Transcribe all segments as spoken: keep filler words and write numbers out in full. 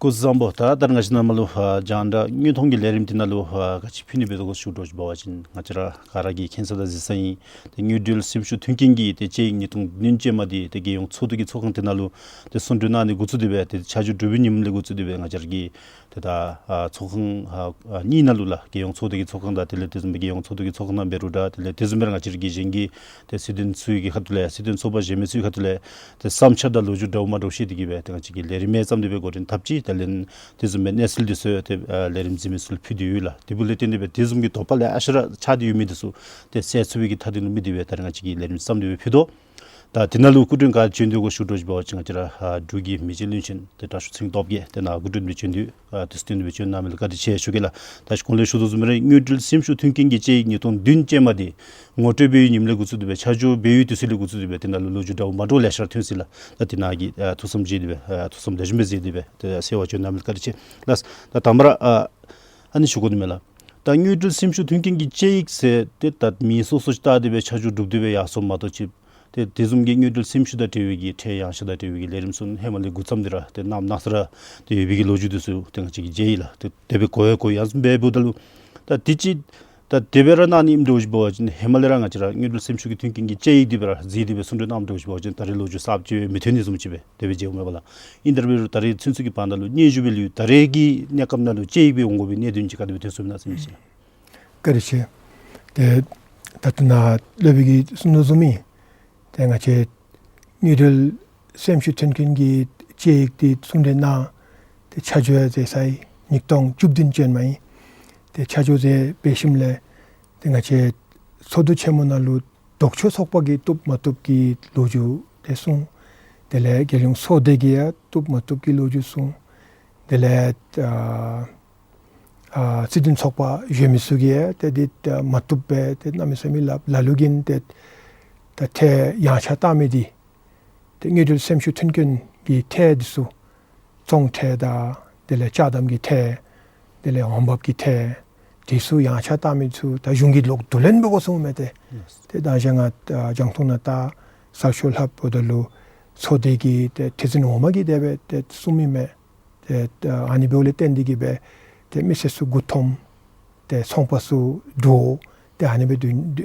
བཟང་པོ། ད་ད་རེས་ང་བཅས་ནཱ་མར་ལུ་ཨ་རྒྱང་བསྒྲགས་དངོས་མཐོང་གི་ལས་རིམ་འདི་ནང་ལུ་ཨ་ག་ཅི་ཕུལ་ནི་འབད་དོ་གོ་ཞུ་དོ་ཅིག་འབད་བ་ཅིན་ང་བཅས་ར་ག་ར་གིས་མཁྱེན་ས་དང་གཟིགས་ས་ཨིན། ཏེ་དངུལ་འབྲེལ་སེམས་ཤུགས་མཐུན་རྐྱེན་གྱི་ཏེ་དཔྱད་ཡིག་ཉིས་སྟོང་བདུན་ཅན་མ་འདི་ཏེ་རྒྱལ་ཡོངས་ཚོགས་འདུ་གི་ཚོགས་ཁང་འདི་ནང་ལུ་ཏེ་གསུང་གྲོས་གནང་ནི་འགོ་བཙུགས་ཏེ་སྦེ་ཏེ་ཆ་འཇོག་གྲུབ་པའི་ཉིནམ་ལས་འགོ་བཙུགས་ཏེ་སྦེ་ང་བཅས་ར་གི་ཏེ་ད་ཨ་ཚོགས་ཁང་ཨ་ཨ་གཉིས་ནང་ལུ་ལགས། རྒྱལ་ཡོངས་ཚོགས་སྡེ་གི་ཚོགས་ཁང་དང་དེ་ལས་དེ་བཟུམ་སྦེ་རྒྱལ་ཡོངས་ཚོགས་སྡེ་གི་ཚོགས་ཁང་ནང་འབད་རུང་འདྲ། དེ་ལས་དེ་བཟུམ་སྦེ་ར་ང་བཅས་ར་གི་གཞན་གྱི་ཏེ་སྲིད་དོན་ཚུ་གི་ཁ་ཐུག་ལས་སྲིད་དོན་ཚོགས་པ་གཞན་མི་ཚུ་གི་ཁ་ཐུག་ལས་ཏེ་བསམ་འཆར་དང་ལོ་རྒྱུས་འདྲཝ་མ་འདྲཝ་བཤད་དེ་གིས་སྦེ་ཏེ་ང་བཅས་ཀྱིས་ལས་རིམ་ཡང་བརྩམས་ཏེ་སྦེ་འགོ་འདྲེན་འཐབ་ཅི། དེ་ལས་དེ་བཟུམ་སྦེ་གནས་ཚུལ་འདི་ཚུ་ཏེ་ཨ་ལས་རིམ་གཟིགས་མི་ཚུ་ལུ་ཕུལ་ཏེ་ཡོད་ལགས། དེ་འབདཝ་ལས་བརྟེན་ཏེ་སྦེ་དེ་བཟུམ་གྱི་དོགས་པ་ལེ་ཤ་ར་ཆགས་ཏེ་ཡོད་མི་འདི་ཚུ་ཏེ་སེལ་ཚུགས་པའི་གི་ཐབས་ལམ་ལུ་དམིགས་ཏེ་སྦེ་ད་རེས་ང་བཅས་ཀྱིས་ལས་རིམ་བརྩམས་ཏེ་སྦེ་ཕུལ་དོ། ད་དེ་ནང་ལུ་སྐུ་མགྲོན་ག་བྱོན་དོ་གོ་ཞུ་དོ་ཅིག་འབད་བ་ཅིན་ང་བཅས་ར་ཨ་འབྲུག་གི་མི་རྗེ་བློན་ཆེན་ཏེ་དྲག་ཤོས་ཚེ་རིང་སྟོབས་རྒྱས་ཏེ་ནཱ་སྐུ་མགྲོན་སྦེ་བྱོན་དོ། ཨ་དུས་ཚོད་བཏོན་ཏེ་སྦེ་བྱོན་གནང་མི་ལུ་བཀའ་དྲིན་ཆེ་ཞུ་གེ་ལགས། ད་ཅི་གོང་ལས་ཞུ་དོ་བཟུམ་སྦེ་ར་དངུལ་འབྲེལ་སེམས་ཤུགས་མཐུན་རྐྱེན་གྱི་དཔྱད་ཡིག་ཉིས་སྟོང་བདུན་ཅན་མ་འདི་ངོ་སྤྲོད་འབད་བའི་ཉིནམ་ལས་འགོ་བཙུགས་ཏེ་སྦེ་ཆ་འཇོག་འབད་བའི་དུས་ཚོད་ལས་འགོ་བཙུགས་ཏེ་སྦེ་དེ་ནང་ལུ་ལོ་རྒྱུས་འདྲཝ་མ་འདྲཝ་ལེ་ཤ་ར་ཐོན་ཅི་ལགས། ད་དེ་ནང་གི་ཨ་ཐུགས་བསམ་བཞེས་ཏེ་སྦེ་ཨ་ཐུགས་བསམ་ལེགས་ཤོམ་སྦེ་མཛད་དེ་སྦེ་ཏེ་གསལ་བར་བྱོན་གནང་མི་ལུ་བཀའ་དྲིན་ཆེ་ལགས། ད་དང་པ་ར་ཨ་ཨ་ནི་ཞུ་དགོ་ནི་མས་ལགས། ད་དངུལ་འབྲེལ་སེམས་ཤུགས་མཐུན་རྐྱེན་གྱི་དཔྱད་ཡིག་ཟེར་ཏེ་ད་མིང་སོ་སོ་ཅིག་བཏགས་ཏེ་སྦེ་ཆ་འཇོག་གྲུབ་སྟེ་སྦེ་ཡར་སོངམ་མ་གཏོགས་ཅིག་ཏེ་དེ་བཟུམ་གྱི་དངུལ་འབྲེལ་སེམས་ཤུགས་དང་འབྲེལ་བའི་གི་ཁྲལ་ཡངས་ཆག་དང་འབྲེལ་བའི་གི་ལས་རིམ་ཚུ་ཧེ་མ་ལས་འགོ་བརྩམས་ཏེ་ར་ཏེ་གནངམ་གནངམ་ས་ར་ཏེ་ཡོད་པའི་གི་ལོ་རྒྱུས་འདི་ཚུ་ཏེ་ང་བཅས་ཀྱིས་མཇལ་ཡི་ལགས། ཏེ་དེ་སྦེ་གོ་ཡང་གོ་ཡང་འབདཝ་ད་ལུ་ད་དེ་ཅིག་ད་དེ་སྦེ་ར་གནང་ནི་ཨིནམ་འདྲཝ་ཅིག་འབད་བ་ཅིན་ཧེ་མ་ལས་ར་ང་བཅས་ར་དངུལ་འབྲེལ་སེམས་ཤུགས་ཀྱི་མཐུན་རྐྱེན་གྱི་དཔྱད་ཡིག་འདི་སྦེ་ར་གཟིགས་ཏེ་སྦེ་གསུང་གྲོས་གནངམ་འདྲཝ་ཅིག་འབད་བ་ཅིན་ད་རེས་ལོ་རྒྱུས་གསརཔ་ཅིག་སྦེ་མི་ཐོན་ནི་བཟུམ་ཅིག་སྦེ་དེ་སྦེ་མཇལཝ་མས་པ་ལགས། ཨིན་ཏེ་འབད་རུང་ད་རེས་ཚུན་ཚོད་ཀྱི་བར་ན་ལུ་སྙན་ཞུ་འབད་ལུ་ད་རེས་ཀྱི་གནས་སྐབས་ནང་ལུ་དཔྱད་ཡིག་སྦེ་འོང་དགོ་པའི་གནད་དོན་ཅིག་ག་དེ་སྦེ་ཐོན་སོང་ཡི་ན་ཟེར་མི་ཅིག་ལགས། བཀའ་དྲིན་ཆེ། ཏེ་ད་ལྟོ་ནཱ་སློབ་དཔོན་གྱིས་གསུངས་དོ་བཟུམ་སྦེ་ཏེ་ང་བཅས་དངུལ་འབྲེལ་སེམས་ཤུགས་མཐུན་རྐྱེན་གྱི་དཔྱད་ཡིག་འདི་གསུང་གྲོས་གནང་ཏེ་ཆ་འཇོག་མཛད་ཚར་ཡི། ཉིས་སྟོང་བཅུ་བདུན་ཅན་མ་ཨིན། ཏེ་ཆ་འཇོག་མཛད་འབད་ཞིནམ་ལས་ཏེ་ང་བཅས་ཚོགས་འདུ་ཆེན་མོ་ནང་ལུ་ལྡོག་ཕྱོགས་ཚོགས་པ་གིས་བཏུབ་མ་བཏུབ་ཀྱི་ལོ་རྒྱུས་ཏེ་གསུངས། དེ་ལས་རྒྱལ་ཡོངས་ཚོགས་སྡེ་གིས་ཡང་བཏུབ་མ་བཏུབ་ཀྱི་ལོ་རྒྱུས་གསུངས། དེ་ལས་ཨ་ཨ་སྲིད་དོན་ཚོགས་པ་གཞན་མི་ཚུ་གིས་ཡང་ཏེ་འདི་ཨ་མ་བཏུབ་སྦེ་ཏེ་གནམ་མེད་ས་མེད་སླབ། ལ་ལུ་གིས་ཏེ་ད་ཁྲལ་ཡངས་ཆག་བཏང་མི་འདི་ཏེ་དངུལ་འབྲེལ་སེམས་ཤུགས་མཐུན་རྐྱེན་གྱི་ཁྲལ་འདི་ཚུ་བཙོང་ཁྲལ་དང་དེ་ལས་ཅ་དམ་གྱི་ཁྲལ་དེ་ལས་འོང་འབབ་ཀྱི་ཁྲལ་འདི་ཚུ་ཡངས་ཆག་བཏང་མི་ཚུ་ད་གཞུང་གིས་ལོག་བསྡུ་ལེན་འབད་དགོ་གསུངམ་མས། ཏེ་ཏེ་ད་ཅི་ང་ཨ་རྒྱང་མཐོང་ནང་ད་གསར་ཤོག་ལྷགཔ་ད་ལུ་ཚོགས་སྡེ་གི་ཏེ་ཁྲི་འཛིན་འོག་མ་གིས་དེ་སྦེ་ཏེ་གསུངས་མི་མས། ཏེ་ཨ་ནི་འབདཝ་ལས་བརྟེན་ཏེ་གིས་སྦེ་ཏེ་མི་སེར་ཚུ་མགུ་འཐོམ། ཏེ་ཚོང་པ་ཚུ་འདྲོག། ཏེ་ཨ་ནི་སྦེ་སྡོད་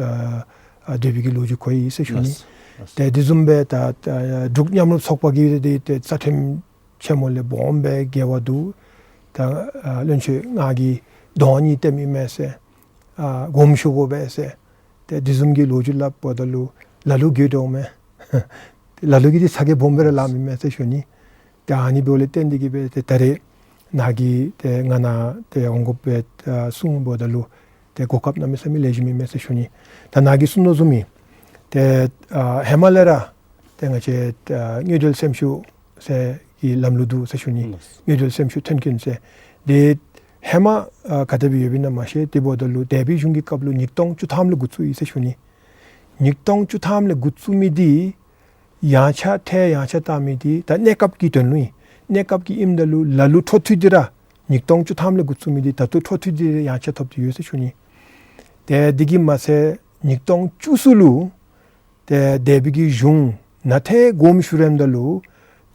ཨ་ཨ་སྡོད་པའི་གི་ལོ་རྒྱུས་གོ་ཡི་ཟེར་ཞུ་ནི། ལགས་ལགས། ཏེ་དེ་བཟུམ་སྦེ་ད་ད་འབྲུག་མཉམ་རུབ་ཚོགས་པ་གིས་ཏེ་ཏེ་རྩ་ཁྲིམས་ཆེན་མོ་ལས་སྦོམ་སྦེ་འགལ་བ་འདུག། ད་ཨ་བློན་ཆེན་ང་གིས་གདོང་གཉིས་བསྟནམ་ཨིན་མས་ཟེར། ཨ་དགོངསམ་ཞུ་དགོ་པས་ཟེར། ཏེ་དེ་བཟུམ་གྱི་ལོ་རྒྱུས་སླབ་འབདཝ་ད་ལུ་ལ་ལུ་དགོད་འདྲོག་མས། ལ་ལུ་གིས་ཏེ་ཚ་གྱང་སྦོམ་སྦེ་ར་ལངམ་ཨིན་མས་ཟེར་ཞུ་ནི། ཏེ་ཨ་ནི་འབདཝ་ལས་བརྟེན་ཏེ་གིས་སྦེ་ཏེ་ད་རེས་ནཱ་གིས་ཏེ་ང་ནཱ་ཏེ་འོང་དགོཔ་སྦེ་ཨ་གསུངས་འབདཝ་ད་ལུ་ཏེ་གོ་སྐབས་གནམ་མེད་ས་མེད་ལེགས་ཤོམ་ཨིན་མས་ཟེར་ཞུ་ནི། ད་ནཱ་གིས་གསུངས་དོ་བཟུམ་སྦེ་ཏེ་ཨ་ཧེ་མ་ལས་ར་ཏེ་ང་བཅས་ཨ་དངུལ་འབྲེལ་སེམས་ཤུགས་ཟེར་གྱི་ལམ་ལུགས་འདུག་ཟེར་ཞུ་ནི། ལགས། དངུལ་འབྲེལ་སེམས་ཤུགས་མཐུན་རྐྱེན་ཟེར། ཏེ་ཧེ་མ་ཨ་ག་དེ་སྦེ་ཡོདཔ་ཨིན་ན་མ་ཤེས། དེ་འབདཝ་ད་ལུ་འདས་པའི་གཞུང་གི་སྐབས་ལུ་ཉིས་སྟོང་བཅུ་ཐམ་ལས་འགོ་བཙུགས་ཡི་ཟེར་ཞུ་ནི། ཉིས་སྟོང་བཅུ་ཐམ་ལས་འགོ་བཙུགས་མི་འདི་ཡངས་ཆག་ཁྲལ་ཡངས་ཆག་བཏང་མི་འདི་ད་གནས་སྐབས་ཀྱི་དོན་ལུ་ཨིན། གནས་སྐབས་ཀྱི་ཨིནམ་ད་ལུ་ལ་ལུ་འཕྲོ་མཐུད་དེ་ར་ཉིས་སྟོང་བཅུ་ཐམ་ལས་འགོ་བཙུགས་མི་འདི་ད་ལྟོ་འཕྲོ་མཐུད་དེ་ཡངས་ཆག་ཐོབ་སྟེ་ཡོད་ཟེར་ཞུ་ནི། ཏེ་དེ་གིས་མ་ཚད་ཉིས་སྟོང་བཅུ་གསུམ་ལུ་ཏེ་འདས་པའི་གི་གཞུང་ནང་ཏེ་དགོངསམ་ཞུ་རནམ་ད་ལུ་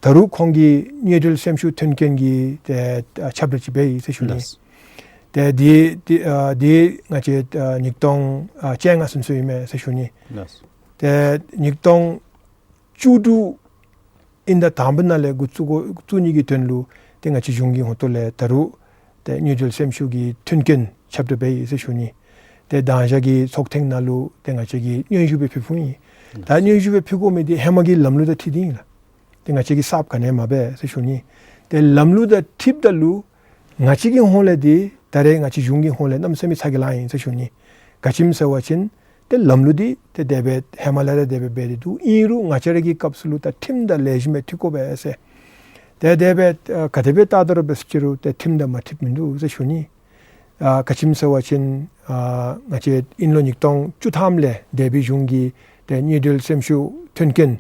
ད་རུང་ཁོང་གིས་དངུལ་འབྲེལ་སེམས་ཤུགས་མཐུན་རྐྱེན་གྱི་ཏེ་ཨ་ཁྱབ་བསྒྲགས་ཅིག་འབད་ཡི་ཟེར་ཞུ་ནི། ལགས། ཏེ་དེ་དེ་ཨ་དེ་ང་བཅས་ཨ་ཉིས་སྟོང་ཨ་བཅོ་ལྔ་ཚུན་ཚོད་ཨིན་མས་ཟེར་ཞུ་ནི། ལགས། ཏེ་ཉིས་སྟོང་བཅུ་དྲུག་ཨིན་ད་དང་པ་ནང་ལས་འགོ་བཙུགས་དགོ་བཙུགས་ནི་གི་དོན་ལུ་ཏེ་ང་བཅས་གཞུང་གི་ཧོངས་ལས་ད་རུང་ཏེ་དངུལ་འབྲེལ་སེམས་ཤུགས་ཀྱི་མཐུན་རྐྱེན་ཁྱབ་བསྒྲགས་འབད་ཡི་ཟེར་ཞུ་ནི། ཏེ་མདང་ཞག་གི་ཚོགས་ཐེངས་ནང་ལུ་ཏེ་ང་བཅས་ཀྱིས་སྙན་ཞུ་སྦེ་ཕུལ་ཕུལཝ་ཨིན། ད་སྙན་ཞུ་སྦེ་ཕུལ་དགོ་མི་འདི་ཧེ་མ་གི་ལམ་ལུགས་དང་འཁྲིལ་ཏེ་ཨིན་ལགས། ཏེ་ང་བཅས་ཀྱིས་གསརཔ་ག་ནི་ཡང་མ་འབད་ཟེར་ཞུ་ནི། ཏེ་ལམ་ལུགས་དང་འཁྲིལཝ་ད་ལུ་ང་བཅས་ཀྱི་ཧོངས་ལས་འདི་ད་རེས་ང་བཅས་གཞུང་གི་ཧོངས་ལས་གནམ་མེད་ས་མེད་ཚ་གྱང་ལང་ཡི་ཟེར་ཞུ་ནི། ག་ཅི་སྨོ་ཟེར་བ་ཅིན་ཏེ་ལམ་ལུགས་འདི་ཏེ་དེ་སྦེ་ཧེ་མ་ལས་ར་དེ་སྦེ་འབད་དེ་འདུག། ཨིན་རུང་ང་བཅས་ར་གི་སྐབས་སུ་ལུ་ད་ཁྲིམས་དང་ལེགས་ཤོམ་སྦེ་འཁྲིལ་དགོ་པས་ཟེར། ཏེ་དེ་སྦེ་ཨ་ག་དེ་སྦེ་བལྟ་དོ་རུང་འབད་ཟེར་རུང་ཏེ་ཁྲིམས་དང་མ་འཁྲིལཝ་མིན་འདུག་ཟེར་ཞུ་ནི། ཨ་ག་ཅི་སྨོ་ཟེར་བ་ཅིན་ཨ་ང་བཅས་དབྱིན་ལོ་ཉིས་སྟོང་བཅུ་ཐམ་ལས་འདས་པའི་གཞུང་གི་ཏེ་དངུལ་འབྲེལ་སེམས་ཤུགས་མཐུན་རྐྱེན་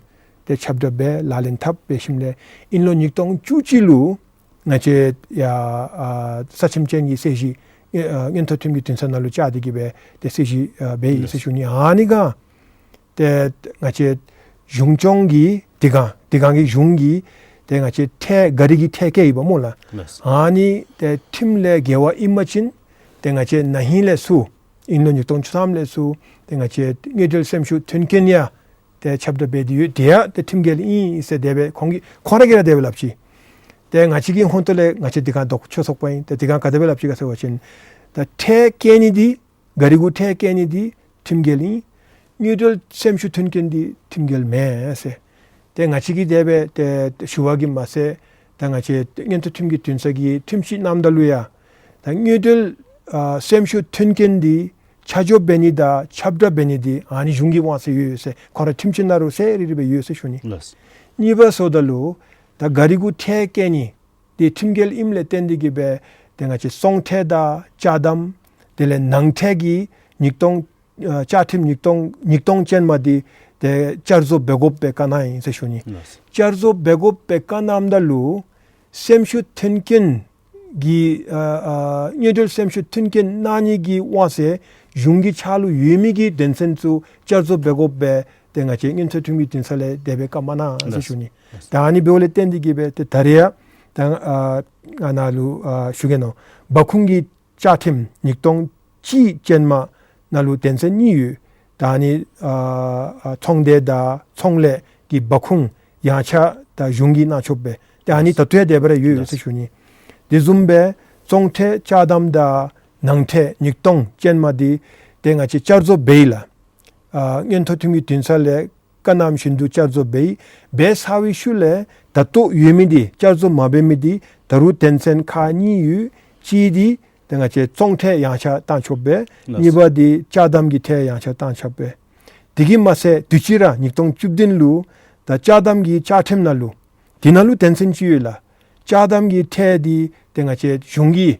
ཏེ་ཁྱབ་བསྒྲགས་འབད་ལག་ལེན་འཐབ་འབད་ཞིནམ་ལས་དབྱིན་ལོ་ཉིས་སྟོང་བཅུ་གཅིག་ལུ་ང་བཅས་ཡ་ཨ་ས་ཁྱིམ་ཅན་གྱི་ས་གཞི་ཨ་མངོན་མཐོ་ཁྲིམས་ཀྱི་འདུན་ས་ནང་ལུ་བཅར་ཏེ་གིས་སྦེ་ཏེ་ས་གཞི་ཨ་འབད་ཡི་ཟེར་ཞུ་ནི། ཨ་ནི་ག་ཏེ་ང་བཅས་གཞུང་སྐྱོང་གི་དེ་སྒང་དེ་སྒང་གི་གཞུང་གི་ ཏེ་ང་བཅས་ཁྲལ་ག་རི་གི་ཁྲལ་བཀལ་ཡོདཔ་སྨོ་ལགས། ལགས་སོ། ཨ་ནི་ཏེ་ཁྲིམས་ལས་འགལ་བ་ཨིན་པ་ཅིན་ཏེ་ང་བཅས་ན་ཧིང་ལས་ཚུར་དབྱིན་ལོ་ཉིས་སྟོང་བཅུ་ཐམ་ལས་ཚུར་ཏེ་ང་བཅས་དངུལ་འབྲེལ་སེམས་ཤུགས་མཐུན་རྐྱེན་ཡང་ཏེ་ཁྱབ་བསྒྲགས་འབད་དེ་ཡོད། དེ་ཡང་ཏེ་ཁྲིམས་འགལ་ཨིན་ཟེར་དེ་སྦེ་ཁོང་གིས་ཁོང་ར་གིས་ར་དེ་སྦེ་སླབ་ཅི། ཏེ་ང་བཅས་ཀྱི་ཧོང་ཏོ་ལས་ང་བཅས་དེ་སྒང་ལྡོག་ཕྱོགས་ཚོགས་པ་ཨིན། ཏེ་དེ་སྒང་ག་དེ་སྦེ་སླབ་ཅི་ག་ཟེར་བ་ཅིན་ད་ཁྲལ་བཀལ་ནི་འདི་ག་རི་གུ་ཁྲལ་བཀལ་ནི་འདི་ཁྲིམས་འགལ་ཨིན། དངུལ་འབྲེལ་སེམས་ཤུགས་མཐུན་རྐྱེན་འདི་ཁྲིམས་འགལ་མེན་ཟེར། ཏེ་ང་བཅས་ཀྱིས་དེ་སྦེ་ཏེ་ཞུ་བ་གིས་མ་ཚད་ད་ང་བཅས་མངོན་མཐོ་ཁྲིམས་ཀྱི་འདུན་ས་གི་ཁྲིམས་ཞིབ་གནངམ་ད་ལུ་ཡང་ད་དངུལ་འབྲེལ་ཨ་སེམས་ཤུགས་མཐུན་རྐྱེན་འདི་ཆ་འཇོག་འབད་ནི་དང་ཁྱབ་བསྒྲགས་འབད་ནི་འདི་ཨ་ནི་གཞུང་གི་དབང་ཚད་ཡོད་ཟེར་ཁོང་ར་ཁྲིམས་ཆེན་ནང་ལུ་གསལ་རི་རི་སྦེ་ཡོད་ཟེར་ཞུ་ནི། ལགས། གཉིས་པ་ཟེརཝ་ད་ལུ་ད་ག་རི་གུ་ཁྲལ་བཀལ་ནི་འདི་ཁྲིམས་འགལ་ཨིནམ་ལས་བརྟེན་ཏེ་གིས་སྦེ་ཏེ་ང་བཅས་བཙོང་ཁྲལ་དང་ཅ་དམ་དེ་ལས་ནང་ཁྲལ་གྱི་ཉིས་སྟོང་ཨ་བཅའ་ཁྲིམས་ཉིས་སྟོང་ཉིས་སྟོང་ཅན་མ་འདི་ཏེ་བསྐྱར་བཟོ་འབད་དགོཔ་སྦེ་བཀའ་གནང་ཡི་ཟེར་ཞུ་ནི། ལགས། བསྐྱར་བཟོ་འབད་དགོཔ་སྦེ་བཀའ་གནངམ་ད་ལུ་སེམས་ཤུགས་མཐུན་རྐྱེན་གྱི་ཨ་ཨ་དངུལ་འབྲེལ་སེམས་ཤུགས་མཐུན་རྐྱེན་གནང་ནི་གི་དབང་ཚད་གཞུང་གི་ཕྱག་ལུ་ཡོད་མི་གི་དོན་ཚན་ཚུ་བསྐྱར་བཟོ་འབད་དགོཔ་སྦེ་ཏེ་ང་བཅས་མངོན་མཐོ་ཁྲིམས་ཀྱི་འདུན་ས་ལས་དེ་སྦེ་བཀའ་མ་གནང་ཟེར་ཞུ་ནི། ལགས། ད་ཨ་ནི་འབདཝ་ལས་བརྟེན་ཏེ་གིས་སྦེ་ཏེ་ད་རེས་ཡང་ད་ཨ་ང་ནཱ་ལུ་ཨ་ཞུ་གེ་ནོ། འབབ་ཁུངས་ཀྱི་བཅའ་ཁྲིམས་ཉིས་སྟོང་གཅིག་ཅན་མ་ནང་ལུ་དོན་ཚན་གཉིས་ཡོད། ད་ཨ་ནི་ཨ་ཨ་ཚོང་སྡེ་དང་ཚོང་ལས་ཀྱི་འབབ་ཁུངས་ཡངས་ཆག་ད་གཞུང་གིས་གནང་ཆོགཔ་སྦེ་ཏེ་ཨ་ནི་ད་ལྟོ་ཡང་དེ་སྦེ་ར་ཡོད་ཡོད་ཟེར་ཞུ་ནི། དེ་བཟུམ་སྦེ་བཙོང་ཁྲལ་ཅ་དམ་དང་ནང་ཁྲལ་ཉིས་སྟོང་ཅན་མ་འདི་ཏེ་ང་བཅས་བསྐྱར་བཟོ་འབད་ཡི་ལགས། ཨ་མངོན་མཐོ་ཁྲིམས་ཀྱི་འདུན་ས་ལས་བཀའ་གནངམ་བཞིན་དུ་བསྐྱར་བཟོ་འབད་ཡི། འབད་ཚར་བའི་ཤུལ་ལས་ད་ལྟོ་ཡོད་མི་འདི་བསྐྱར་བཟོ་མ་འབད་མི་འདི་ད་རུང་དོན་ཚན་ཁག་གཉིས་ཡོད། གཅིག་འདི་ཏེ་ང་བཅས་བཙོང་ཁྲལ་ཡངས་ཆག་བཏང་ཆོགཔ་སྦེ། ལགས། གཉིས་པ་འདི་ཅ་དམ་གྱི་ཁྲལ་ཡངས་ཆག་བཏང་ཆོགཔ་སྦེ། དེ་གིས་མ་ཚད་དུས་ཅི་ར་ཉིས་སྟོང་བཅུ་བདུན་ལུ་ད་ཅ་དམ་གྱི་བཅའ་ཁྲིམས་ནང་ལུ་དེ་ནང་ལུ་དོན་ཚན་ཅིག་ཡོད་ལགས། ཅ་དམ་གྱི་ཁྲལ་འདི་ཏེ་ང་བཅས་གཞུང་གིས་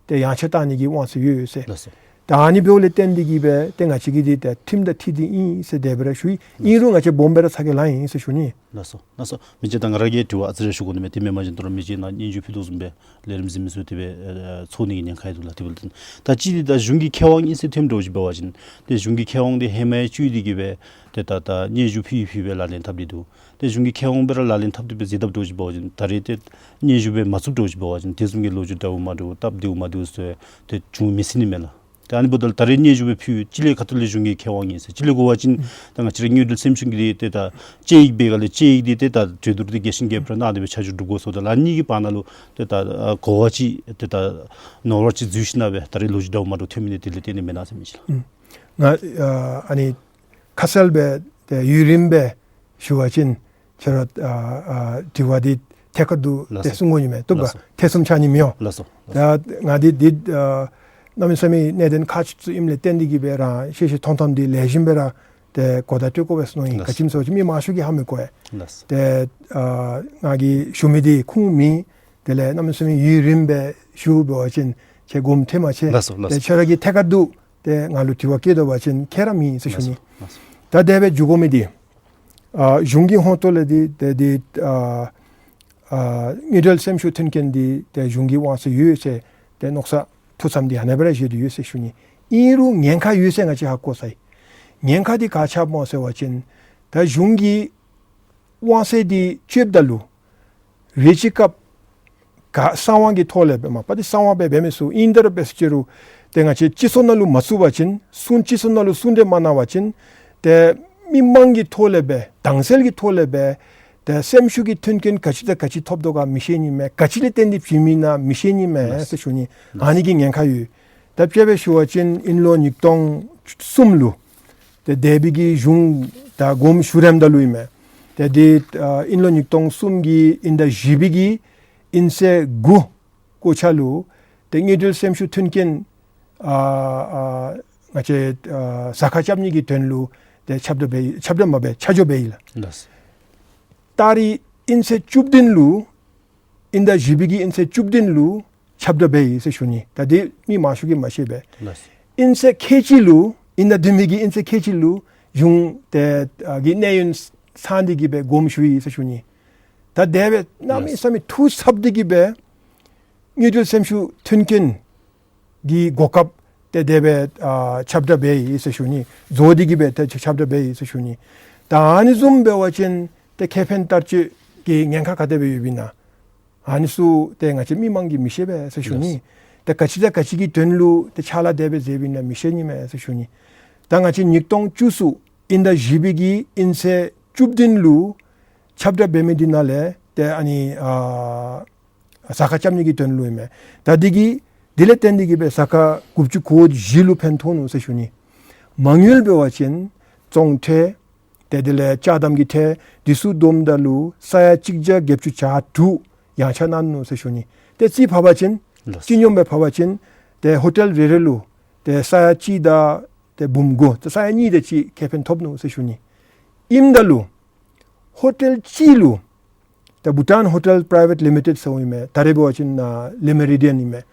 ཏེ་ཡངས་ཆག་བཏང་ནི་གི་དབང་ཚད་ཡོད་ཡོད་ཟེར། ལགས་སོ། ད་ཨ་ནི་འབདཝ་ལས་བརྟེན་ཏེ་གིས་སྦེ་ཏེ་ང་བཅས་ཀྱིས་འདི་ཏེ་ཁྲིམས་དང་འཁྲིལ་ཏེ་ཨིན་ཟེར་དེ་སྦེ་ར་ཞུ་ཡི། ཨིན་རུང་ང་བཅས་སྦོམ་སྦེ་ར་ཚ་གྱང་ལང་ཡི་ཟེར་ཞུ་ནི། ལགས་སོ། ལགས་སོ། མི་རྗེ་ད་ང་ར་གིས་དྲི་བ་ཨ་ཙི་རེ་ཞུ་དགོ་ནི་མས། དེ་མེན་པ་ཅིན་ད་རུང་མི་རྗེ་ནཱ་སྙན་ཞུ་ཕུལ་དོ་བཟུམ་སྦེ་ལས་རིམ་གཟིགས་མི་ཚུ་དེ་སྦེ་ཨ་ཚོར་ནི་གི་ཉེན་ཁ་ཡང་འདུག་ལགས། དེ་འབདཝ་ད་ད་ཅི་འདི་ད་གཞུང་གི་ཁེ་དབང་ཨིན་ཟེར་ཐོནམ་འདྲཝ་ཅིག་འབད་བ་ཅིན་ཏེ་གཞུང་གི་ཁེ་དབང་འདི་ཧེ་མ་ཡང་བཅུད་དེ་གིས་སྦེ་ཏེ་ད་ད་སྙན་ཞུ་ཕུལ་ཕུལ་སྦེ་ལག་ལེན་འཐབ་སྟེ་འདུག། ཏེ་གཞུང་གི་ཁེ་དབང་སྦེ་ར་ལག་ལེན་འཐབ་སྟེ་སྦེ་མཛད་དཔ་འདྲཝ་ཅིག་འབད་བ་ཅིན་ད་རེས་ཏེ་སྙན་ཞུ་སྦེ་མ་ཚུགསཔ་འདྲཝ་ཅིག་འབད་བ་ཅིན་དེ་བཟུམ་གྱི་ལོ་རྒྱུས་འདྲཝ་མ་འདྲཝ་སྟབས་བདེཝ་མ་བདེཝ་ཚུ་ཏེ་བྱུང་མི་སྲིད་ནི་མས་ལགས། ཏེ་ཨ་ནི་འབདཝ་ད་ད་རེས་སྙན་ཞུ་སྦེ་ཕུལ་ཡི། གཅིག་ལས་ཁ་ཐུག་ལས་གཞུང་གི་ཁེ་དབང་ཨིན་ཟེར། གཅིག་ལས་གོ་བ་ཅིན་ད་ང་བཅས་ར་དངུལ་འབྲེལ་སེམས་ཤུགས་ཀྱི་འདི་ཏེ་ད་དཔྱད་ཡིག་འབད་ག་ལས་དཔྱད་ཡིག་འདི་ཏེ་ད་གྲོས་བསྡུར་འདི་རྒྱས་ཤིང་རྒྱས་པར་གནང་སྟེ་སྦེ་ཆ་འཇོག་གྲུབ་དགོ་ཟེརཝ་ད་ལུ་ཨ་ནི་གི་བར་ན་ལུ་ཏེ་ད་ཨ་གོ་བ་ཅིག་ཏེ་ད་ནོར་བ་ཅིག་འཛུལ་ཞིནམ་སྦེ་ད་རེས་ལོ་རྒྱུས་འདྲཝ་མ་འདྲཝ་ཐོན་མི་འདི་དེ་ལས་བརྟེན་ཏེ་མེན་ན་ཟེར་མི་ཅིག་ལགས། ཨུམ། ང་ཨ་ཨ་ནི་ཁ་གསལ་སྦེ་ཏེ་ཡུན་རིངམོ་སྦེ་ཞུ་བ་ཅིན་ཁྱོད་ར་ཨ་ཨ་དྲི་བ་འདི་ཐད་ཀར་དུ་ལགས་སོ། ཏེ་གསུང་དགོ་ནི་མས། བཏུབ་ག། ལགས་སོ། ཐེ་ཚོམ་ཆགས་ནི་མི་འོང་། ལགས་སོ། ད་ང་འདི་འདི་ཨ་གནམ་མེད་ས་མེད་གནད་དོན་ཁག་ཆེ་ཅིག་ཨིནམ་ལས་བརྟེན་ཏེ་གིས་སྦེ་རང་ཤེས་ཤེས་མཐོང་མཐོངམ་འདི་ལེགས་ཤོམ་སྦེ་ར་ཏེ་གོ་བརྡ་སྤྲོད་དགོ་པས་མནོ་ཡི། ལགས་སོ། ག་ཅི་སྨོ་ཟེར་བ་ཅིན་མི་མང་ཤོས་ཀྱིས་ཧ་མི་གོ་བས། ལགས་སོ། ཏེ་ཨ་ང་གིས་ཞུ་མི་འདི་ཁུངས་མེད། དེ་ལས་གནམ་མེད་ས་མེད་ཡུན་རིངམོ་སྦེ་ཞུ་འབད་བ་ཅིན་ཁྱོད་དགོངསམ་ཐེབས་མ་ཆེ། ལགས་སོ། ལགས་སོ། ཏེ་ཁྱོད་ར་གིས་ཐད་ཀར་དུ་ཏེ་ང་ལུ་དྲི་བ་བཀོད་དོ་བ་ཅིན་ཁྱད་ར་མེད་ཟེར་ཞུ་ནི། ལགས་སོ། ལགས་སོ། ད་དེ་སྦེ་འགྱོ་དགོ་མི་འདི་ཨ་གཞུང་གི་ཧོང་ཏོ་ལས་འདི་ཏེ་འདི་ཨ་ཨ་དངུལ་འབྲེལ་སེམས་ཤུགས་མཐུན་རྐྱེན་འདི་ཏེ་གཞུང་གི་དབང་ཚད་ཡོད་ཟེར་ཏེ་མནོ་བསམ་ཐུགས་བསམ་འདི་ཨ་ནེ་སྦེ་ར་བཞེས་ཏེ་ཡོད་ཟེར་ཞུ་ནི། ཨིན་རུང་ཉེན་ཁ་ཡོད་ཟེར་ང་བཅས་ཧ་གོ་ཚར་ཡི། ཉེན་ཁ་འདི་ག་ཅི་སྨོ་ཟེར་བ་ཅིན་ད་གཞུང་གི་དབང་ཚད་འདི་སྤྱོདཔ་ད་ལུ་རེ་ཅིག་སྐབས་ག་གསང་བ་གི་ཐོག་ལས་འབད་མ་པ་འདི་གསང་བ་སྦེ་འབད་མི་ཚུ་ཨིན་ད་ར་འབད་ཟེར་ཅི་རུང་ཏེ་ང་བཅས་སྤྱི་ཚོགས་ནང་ལུ་མ་བཙུགས་པ་ཅིན་གསུང་སྤྱི་ཚོགས་ནང་ལུ་གསུང་གྲོས་མ་གནང་བ་ཅིན་ཏེ་མི་མང་གི་ཐོག་ལས་སྦེ་དྭངས་གསལ་གྱི་ཐོག་ལས་སྦེ་ཏེ་སེམས་ཤུགས་ཀྱི་མཐུན་རྐྱེན་ག་ཅི་དང་ག་ཅི་ཐོབ་དོ་ག་མི་ཤེས་ནི་མས། ག་ཅི་ལས་བརྟེན་ཏེ་བྱིན་མི་ཨིན་ན་མི་ཤེས་ནི་མས་ཟེར་ཞུ་ནི། ཨ་ནི་གི་ཉེན་ཁ་ཡོད། ད་དཔྱེ་སྦེ་ཞུ་བ་ཅིན་དབྱིན་ལོ་ཉིས་སྟོང་གསུམ་ལུ་ཏེ་དེ་སྦེ་གི་གཞུང་ད་དགོངསམ་ཞུ་རནམ་ད་ལུ་ཨིན་མས། ཏེ་འདི་ཨ་དབྱིན་ལོ་ཉིས་སྟོང་གསུམ་གྱི་དབྱིན་ཟླ་བཞི་པའི་གི་དབྱིན་ཚེས་དགུ་སྐོར་ཆ་ལུ་ཏེ་དངུལ་འབྲེལ་སེམས་ཤུགས་མཐུན་རྐྱེན་ཨ་ཨ་ང་བཅས་ཨ་ཟ་ཁང་རྐྱབ་ནི་གི་དོན་ལུ་ཏེ་ཁྱབ་བསྒྲགས་འབད་ཁྱབ་བསྒྲགས་མ་འབད་ཆ་འཇོག་འབད་ཡི་ལགས། ལགས། ད་རིས་དབྱིན་ཚེས་བཅུ་བདུན་ལུ་དབྱིན་ཟླ་བཞི་པའི་གི་དབྱིན་ཚེས་བཅུ་བདུན་ལུ་ཁྱབ་བསྒྲགས་འབད་ཡི་ཟེར་ཞུ་ནི། ད་འདི་མི་མང་ཤོས་ཀྱིས་མ་ཤེས་པས། ལགས། དབྱིན་ཚེས་ཁལ་གཅིག་ལུ་དབྱིན་ཟླ་བདུན་པའི་གི་དབྱིན་ཚེས་ཁལ་གཅིག་ལུ་གཞུང་དེ་ཨ་གི་གནས་ཡུན་ཚང་སྟེ་གི་སྦེ་དགོངསམ་ཞུ་ཡི་ཟེར་ཞུ་ནི། ད་དེ་སྦེ་གནམ་མེད་ས་མེད་ཐུགས་འཚབ་སྟེ་གི་སྦེ་དངུལ་འབྲེལ་སེམས་ཤུགས་མཐུན་རྐྱེན་གྱི་གོ་སྐབས་ཏེ་དེ་སྦེ་ཨ་ཁྱབ་བསྒྲགས་འབད་ཡི་ཟེར་ཞུ་ནི། བཟོ་སྟེ་གི་སྦེ་ཏེ་ཁྱབ་བསྒྲགས་འབད་ཡི་ཟེར་ཞུ་ནི། ད་ཨ་ནི་བཟུམ་འབད་བ་ཅིན་ཏེ་ཁེ་ཕན་བསྟར་སྤྱོད་ གི་ཉེན་ཁ་ག་དེ་སྦེ་ཡོདཔ་ཨིན་ན། ཨ་ནི་ཚུ་ཏེ་ང་བཅས་མི་མང་གིས་མི་ཤེས་པས་ཟེར་ཞུ་ནི། ལགས། ཏེ་ག་ཅི་དང་ག་ཅི་གི་དོན་ལུ་ཏེ་ཕྱག་ལཱ་དེ་སྦེ་མཛདཔ་ཨིན་ན་མི་ཤེས་ནི་མས་ཟེར་ཞུ་ནི། ད་ང་བཅས་ཉིས་སྟོང་བཅུ་གསུམ་དབྱིན་ཟླ་བཞི་པའི་གི་དབྱིན་ཚེས་བཅུ་བདུན་ལུ་ཁྱབ་བསྒྲགས་འབད་མི་འདི་ནང་ལས་ཏེ་ཨ་ནི་ཨ་ཟ་ཁང་རྐྱབ་ནི་གི་དོན་ལུ་ཨིན་མས། ད་འདི་གིས་དེ་ལས་བརྟེན་ཏེ་གིས་སྦེ་ཟ་ཁང་དགུ་བཅུ་གོ་བཞི་ལུ་ཕན་ཐོགས་ནུག་ཟེར་ཞུ་ནི། མ་དངུལ་འབད་བ་ཅིན་བཙོང་ཁྲལ་ཏེ་དེ་ལས་ཅ་དམ་གྱི་ཁྲལ་འདི་ཚུ་བསྡོམས་ད་ལུ་ས་ཡ་གཅིག་བརྒྱ་བརྒྱད་ཅུ་གྱ་དྲུག་ཡང་ཆ་གནང་ནུག་ཟེར་ཞུ་ནི། ཏེ་རྩིས་ཕབ་པ་ཅིན་ལགས། སྤྱི་སྙོམས་སྦེ་ཕབ་པ་ཅིན་ཏེ་ཧོ་ཊེལ་རེ་རེ་ལུ་ཏེ་ས་ཡ་གཅིག་དང་ཏེ་འབུམ་དགུ་ཏེ་ས་ཡ་གཉིས་དེ་ཅིག་ཁེ་ཕན་ཐོབ་ནུག་ཟེར་ཞུ་ནི། ཨིནམ་ད་ལུ་ཧོ་ཊེལ་གཅིག་ལུ་ཏེ་བྷུ་ཊཱན་ཧོ་ཊེལ་པི་རའི་ཝེཊ་ལི་མི་ཊེཌ་ཟེརཝ་ཨིན་མས། ད་རེས་འབད་བ་ཅིན་ཨ་ལེ་མེ་རི་ཌི་ཡཱན་ཨིན་མས།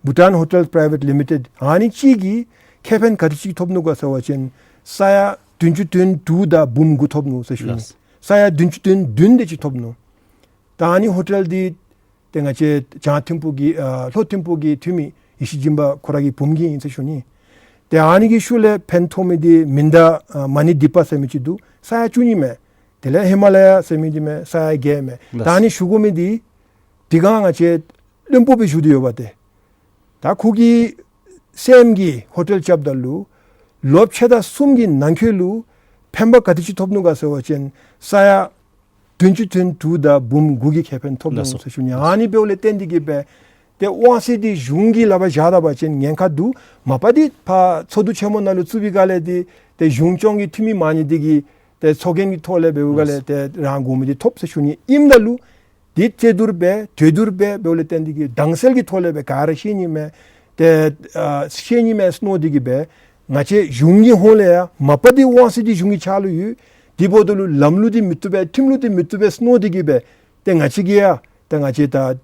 བྷུ་ཊཱན་ཧོ་ཊེལ་པི་རའི་ཝེཊ་ལི་མི་ཊེཌ་ཨ་ནི་གཅིག་གིས་ཁེ་ཕན་ག་དེ་ཅིག་ཐོབ་ནུག་ག་ཟེར་བ་ཅིན་ས་ཡ་བདུན་ཅུ་དོན་དྲུག་དང་འབུམ་དགུ་ཐོབ་ནུག་ཟེར་ཞུ་ནི། ལགས། ས་ཡ་བདུན་ཅུ་དོན་བདུན་དེ་ཅིག་ཐོབ་ནུག། ད་ཨ་ནི་ཧོ་ཊེལ་འདི་ཏེ་ང་བཅས་བྱང་ཐིམ་ཕུག་གི་ཨ་ལྷོ་ཐིམ་ཕུག་གི་འཐུས་མི་ཡེ་ཤེས་སྦྱིན་པ་ཁོ་ར་གི་བུམོ་གི་ཨིན་ཟེར་ཞུ་ནི། ཏེ་ཨ་ནི་གི་ཤུལ་ལས་ཕན་ཐོགས་མི་འདི་མིང་གདའ་ཨ་མ་ཎི་དི་པ་ཟེར་མི་ཅིག་འདུག། ས་ཡ་བཅུ་གཉིས་མས། དེ་ལས་ཧི་མ་ལ་ཡ་ཟེར་མི་འདི་མས། ས་ཡ་བརྒྱད་མས། ལགས། ད་ཨ་ནི་ཞུ་དགོ་མི་འདི་དེ་སྒང་ང་བཅས་བློན་པོ་སྦེ་བཞུགས་ཏེ་ཡོདཔ་ཏེ། ད་ཁོ་གི་སྲསམོ་གིས་ཧོ་ཊེལ་རྐྱབ་ད་ལུ་ལོ་ཕྱེད་དང་གསུམ་གྱི་ནང་འཁོད་ལུ་ཕན་པ་ག་དེ་ཅིག་ཐོབ་ནུག་ག་ཟེར་བ་ཅིན་ས་ཡ་བདུན་ཅུ་དོན་དྲུག་དང་འབུམ་དགུ་གི་ཁེ་ཕན་ཐོབ་ནུག་ལགས་སོ། ཟེར་ཞུ་ནི། ཨ་ནི་འབདཝ་ལས་བརྟེན་ཏེ་གིས་སྦེ་ཏེ་དབང་ཚད་འདི་གཞུང་གི་ལག་པར་བཞག་ད་པ་ཅིན་ཉེན་ཁ་འདུག། མ་པ་འདི་ཕར་ཚོགས་འདུ་ཆེན་མོ་ནང་ལུ་བཙུགས་པའི་སྒང་ལས་འདི་ཏེ་གཞུང་སྐྱོང་གི་འཐུས་མི་མང་ནི་འདི་གིས་ཏེ་ཚོགས་རྒྱན་གྱི་ཐོག་ལས་འབདཝ་ལས་ཏེ་རང་དགོ་མི་འདི་ཐོབ་ཟེར་ཞུ་ནི། ཨིནམ་ད་ལུ་འདི་རྩོད་བསྡུར་འབད་གྲོས་བསྡུར་འབད་འབདཝ་ལས་བརྟེན་ཏེ་གིས་དྭངས་གསལ་གྱི་ཐོག་ལས་སྦེ་ག་ར་ཤེས་ནི་མས། ཏེ་ཨ་ཤེས་ནི་མས་མནོ་སྟེ་གིས་སྦེ་ང་བཅས་གཞུང་གི་ཧོངས་ལས་ཡང་མ་པ་འདི་དབང་ཚད་འདི་གཞུང་གི་ཕྱག་ལུ་ཡོད། དེ་འབདཝ་ད་ལུ་ལམ་ལུགས་འདི་མི་བཏུབ་པས་ཁྲིམས་ལུགས་འདི་མི་བཏུབ་པས་མནོ་སྟེ་གིས་སྦེ་ཏེ་ང་བཅས་ཀྱིས་ཡང་ཏེ་ང་བཅས་ད་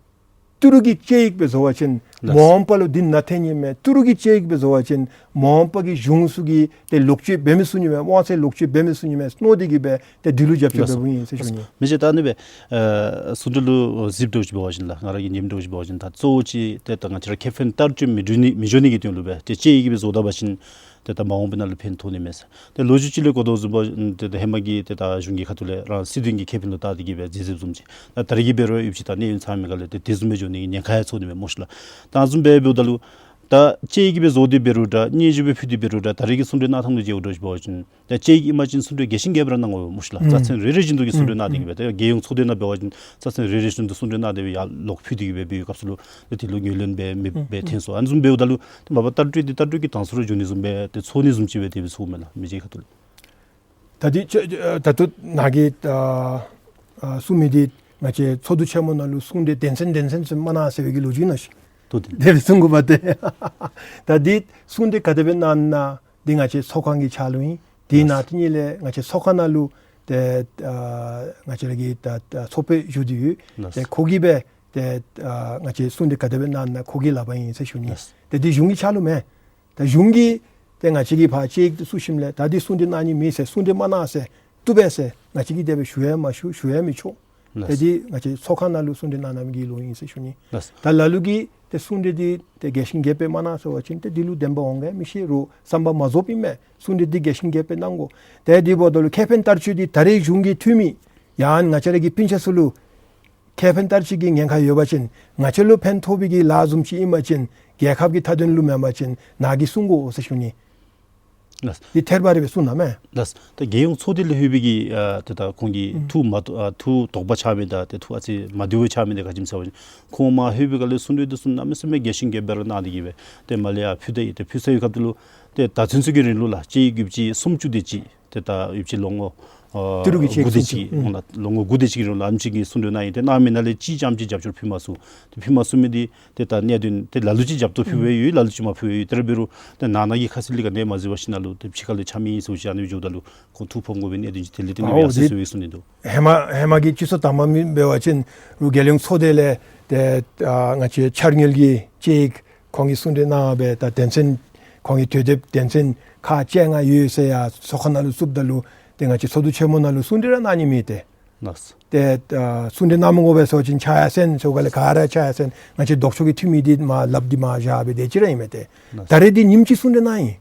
ཏི་རུ་གི་དཔྱད་ཡིག་སྦེ་བཟོ་བ་ཅིན་ལགས། མ་འོངས་པ་ལུ་འདི་ནང་འཐོན་ནི་མས། ཏི་རུ་གི་དཔྱད་ཡིག་སྦེ་བཟོ་བ་ཅིན་མ་འོངས་པ་གི་གཞུང་ཚུ་གིས་ཏེ་ལོག་སྤྱོད་འབད་མི་ཚུགས་ནི་མས། དབང་ཚད་ལོག་སྤྱོད་འབད་མི་ཚུགས་ནི་མས་མནོ་སྟེ་གིས་སྦེ་ཏེ་འདི་ལུ་རྒྱབ་སྐྱོར་ལགས་སོ། འབདཝ་ཨིན་ཟེར་ཞུ་ནི། མི་རྗེ་ད་ཨ་ནི་སྦེ་ཨ་གསུང་གྲོས་ལུ་གཟིགས་འདྲཝ་ཅིག་འབད་བ་ཅིན་ལགས། ང་ར་གིས་ཉན་འདྲཝ་ཅིག་འབད་བ་ཅིན་ད་གཙོ་བོ་ཅིག་ཏེ་ད་ང་བཅས་ར་ཁེ་ཕན་བསྟར་སྤྱོད་མི་འགྲོ་ནི་མི་འགྱོ་ནི་གི་དོན་ལུ་སྦེ་ཏེ་དཔྱད་ཡིག་སྦེ་བཟོ་ད་པ་ཅིན་ཏེ་ད་མ་འོངས་པའི་ནང་ལུ་ཕན་ཐོགས་ནི་མས་ཟེར། ཏེ་ལོ་རྒྱུས་ཅིག་ལས་གོ་དོ་བཟུམ་སྦེ་ཏེ་ད་ཧེ་མ་གི་ཏེ་ད་གཞུང་གི་ཁ་ཐུག་ལས་རང་སྲིད་དོན་གྱི་ཁེ་ཕན་ལུ་བལྟ་སྟེ་གིས་སྦེ་མཛད་མཛདཔ་བཟུམ་ཅིག། ད་ད་རེས་ཀྱི་འབད་རུང་ཡོདཔ་ཅིག་ད་གནས་ཡུན་ཚང་མི་སྒང་ལས་ཏེ་དེ་བཟུམ་སྦེ་འགྱོ་ནི་གི་ཉེན་ཁ་ཡང་ཚོར་ནི་མས་སྨོ་ཤིག་ལགས། ད་བཟུམ་སྦེ་འབདཝ་ད་ལུ་ད་དཔྱད་ཡིག་སྦེ་བཟོ་སྟེ་འབད་རུང་འདྲ་སྙན་ཞུ་སྦེ་ཕུལ་ཏེ་འབད་རུང་འདྲ་ད་རེས་ཀྱི་གསུང་གྲོས་གནང་ཐངས་ལུ་མཇལཝ་འདྲཝ་ཅིག་འབད་བ་ཅིན་ད་དཔྱད་ཡིག་ཨིན་པ་ཅིན་གསུང་གྲོས་རྒྱས་ཤིང་རྒྱས་པར་གནང་དགོ་པས་སྨོ་ཤིག་ལགས། ཨུམ། རྩ་ཚན་རེ་རེ་བཞིན་དུ་གི་གསུང་གྲོས་གནང་སྟེ་གིས་སྦེ་ད་རྒྱལ་ཡོངས་ཚོགས་སྡེ་ནང་འབད་བ་ཅིན་རྩ་ཚན་རེ་རེ་བཞིན་དུ་གསུང་གྲོས་གནང་སྟེ་སྦེ་ཡར་ལོག་ཕུལ་ཏེ་གིས་སྦེ་འབད་བའི་སྐབས་སུ་ལུ་ཏེ་དེ་ལུ་ངོས་ལེན་འབད་མི་འབད་ཐོན་སོང་། ཨ་ནི་བཟུམ་འབདཝ་ད་ལུ་ཏེ་མ་པ་བསྟར་སྤྱོད་འདི་བསྟར་སྤྱོད་ཀྱི་དྭངས་གསལ་ར་འགྱོ་ནི་བཟུམ་སྦེ་ཏེ་ཚོར་ནི་བཟུམ་ཅིག་སྦེ་དེ་སྦེ་ཚོརཝ་མས་ལགས་མི་རྗེ་ཁ་ཐུག་ལས། ད་འདི་ད་ལྟོ་ནཱ་གིས་ཨ་ཨ་གསུང་མི་འདི་ང་བཅས་ཚོགས་འདུ་ཆེན་མོ་ནང་ལུ་གསུང་གྲོས་དོན་ཚན་དོན་ཚན་ཚུ་མ་གནང་ཟེར་བའི་གི་ལོ་རྒྱུས་ཨིན་ན་ཤིག། ཏོ་ཏེ་དེ་སྦེ་གསུང་དགོ་པས་ཏེ། ད་འདི་གསུང་གྲོས་ག་དེ་སྦེ་གནང་ན་འདི་ང་བཅས་ཚོགས་ཁང་གི་ཕྱག་ལུ་ཨིན། དེ་ནང་དེ་ཉིད་ལས་ང་བཅས་ཚོགས་ཁང་ནང་ལུ་ཏེ་ཨ་ང་བཅས་ར་གི་ད་ད་ཚོགས་དཔོན་བཞུགས་ཏེ་ཡོད། ལགས། ཏེ་ཁོ་གིས་སྦེ་ཏེ་ཨ་ང་བཅས་གསུང་གྲོས་ག་དེ་སྦེ་གནང་ན་ཁོ་གི་ལག་པར་ཨིན་ཟེར་ཞུ་ནི། ལགས། ཏེ་འདི་གཞུང་གི་ཕྱག་ལུ་མེན། ད་གཞུང་གིས་ཏེ་ང་བཅས་ཀྱིས་ཕར་དཔྱད་ཡིག་འདི་བཙུགས་ཞིནམ་ལས་ད་འདི་གསུང་གྲོས་གནང་ནི་མེད་ཟེར་གསུང་གྲོས་མ་གནང་ཟེར་བཏུབ་པས་ཟེར་ང་བཅས་ཀྱིས་དེ་སྦེ་ཞུ་ཡང་མ་ཞུ་ཞུ་ཡང་མི་ཆོག། ལགས། ཏེ་འདི་ང་བཅས་ཚོགས་ཁང་ནང་ལུ་གསུང་གྲོས་གནང་གནངམ་གི་ལོ་ཨིན་ཟེར་ཞུ་ནི། ལགས། ད་ལ་ལུ་གིས་ཏེ་གསུང་གྲོས་འདི་ཏེ་རྒྱས་ཤིང་རྒྱསཔ་སྦེ་མ་གནང་ཟེར་བ་ཅིན་ཏེ་འདི་ལུ་བདེན་པ་འོང་ག་མི་ཤེས་རུང་བསམ་པ་མ་རྫོགསཔ་ཨིན་མས། གསུང་གྲོས་འདི་རྒྱས་ཤིང་རྒྱསཔ་སྦེ་གནང་དགོ། ཏེ་དེ་འབདཝ་ད་ལུ་ཁེ་ཕན་བསྟར་སྤྱོད་འདི་ད་རེས་གཞུང་གི་འཐུས་མི་ཡང་ང་བཅས་ར་གི་སྤུན་ཆ་ཚུ་ལུ་ཁེ་ཕན་བསྟར་སྤྱོད་ཀྱི་ཉེན་ཁ་ཡོད་པ་ཅིན་ང་བཅས་ལུ་ཕན་ཐོགས་པའི་གི་ལཱ་བཟུམ་ཅིག་ཨིན་པ་ཅིན་རྒྱལ་ཁབ་ཀྱི་མཐའ་དོན་ལུ་མེན་པ་ཅིན་ནཱ་གིས་གསུང་དགོ་ཟེར་ཞུ་ནི། ལགས། འདི་ཐད་རི་བ་རི་སྦེ་གསུང་གནང་མས། ལགས། ད་རྒྱལ་ཡོངས་ཚོགས་སྡེ་ལས་ལྷོད་པའི་གི་ཨ་ཏེ་ད་ཁོང་གི་ཨུམ་ཐུགས་མ་ཨ་ཐུགས་དོགས་པ་ཆགས་མི་དང་ཏེ་ཐུགས་ཨ་ཙི་མ་བདེཝ་ཆགས་མི་འདི་ག་ཅི་སྨོ་ཟེར་བ་ཅིན་ཁོང་མར་ལྷོད་པའི་སྒང་ལས་གསུང་གྲོས་འདི་ཚུ་གནམ་མེད་ས་མེད་རྒྱས་ཤིང་རྒྱསཔ་སྦེ་ར་གནང་སྟེ་གིས་སྦེ་ཏེ་མར་ལས་ཡར་ཕུལ་ད་ཡི། ཏེ་ཕུལ་ཚར་བའི་སྐབས་དེ་ལུ་ཏེ་ད་ཚུན་ཚོད་ཀྱི་རིང་ལུ་ལགས་དཔྱད་ཡིག་རྒྱུག་ཅིག་སུམ་ཅུ་དེ་ཅིག་ཏེ་ད་ཡོདཔ་ཅིག་ལོ་ངོ་ཨ་ཏི་རུ་གི་དགུ་དེ་ཅིག་ཅིག་ཨུམ་ལོ་ངོ་དགུ་དེ་ཅིག་གི་རིང་ལུ་ཨ་ནེམ་ཅིག་གི་གསུང་གྲོས་གནང་ཡི། ཏེ་གནང་མི་ནང་ལས་གཅིག་རྐྱངམ་ཅིག་རྒྱབ་སྐྱོར་ཕུལ་མ་ཚུགས། ཏེ་ཕུལ་མ་ཚུགས་མི་འདི་ཏེ་ད་གནད་དོན་ཏེ་ལ་ལུ་ཅིག་རྒྱབ་སྐྱོར་ཕུལ་བའི་ཡོད། ལ་ལུ་ཅིག་མ་ཕུལ་བའི་ཡོད། ཏེ་ར་འབད་རུང་ཏེ་ནང་ན་གི་ཁ་གསལ་ལས་ག་ནི་མ་གཟིགས་པར་ཞིནམ་ལས་ཏེ་ཕྱི་ཁ་ལས་ཆ་མེད་ཨིན་ཟེར་ཞུ་ནི་འགྱོཝ་ད་ལུ་ཁོང་ཐུགས་ཕམ་དགོ་པའི་གནད་དོན་ཅིག་དེ་ལས་ཏེ་ཨིན་པས་ཟེར་ཞུ་བའི་གསུང་ནི་འདུག། ཧེ་མ་ཧེ་མ་གི་སྤྱི་ཚོགས་དང་པ་མི་འབད་བ་ཅིན་རུང་རྒྱལ་ཡོངས་ཚོགས་སྡེ་ལས་ཏེ་ཨ་ང་བཅས་འཆར་དངུལ་གྱི་དཔྱད་ཡིག་ཁོང་གིས་གསུང་གྲོས་གནང་སྦེ་ད་དོན་ཚན་ཁོང་གི་དུས་དེབ་དོན་ཚན་ཁག་བཅོ་ལྔ་ཡོད་ཟེར་ཡར་ཚོགས་ཁང་ནང་ལུ་བཙུགསཔ་ད་ལུ་ཏེ་ང་བཅས་ཚོགས་འདུ་ཆེན་མོ་ནང་ལུ་གསུང་གྲོས་ར་གནང་ནི་མེད་ཏེ། ལགས། ཏེ་ཨ་གསུང་གྲོས་གནང་མི་དགོ་པས་ཟེར་བ་ཅིན་ཆ་ཡར་སོན་ཟེར་བའི་སྒང་ལས་ག་ར་ཆ་ཡར་སོན། ང་བཅས་ལྡོག་ཕྱོགས་ཀྱི་འཐུས་མི་འདི་མར་ལགཔ་འདི་མར་བཞག་སྦེ་དེ་ཅིག་ར་ཨིན་མས་ཏེ། ལགས། ད་རེས་འདི་ཉིནམ་གཅིག་གསུང་གྲོས་གནང་ཡི།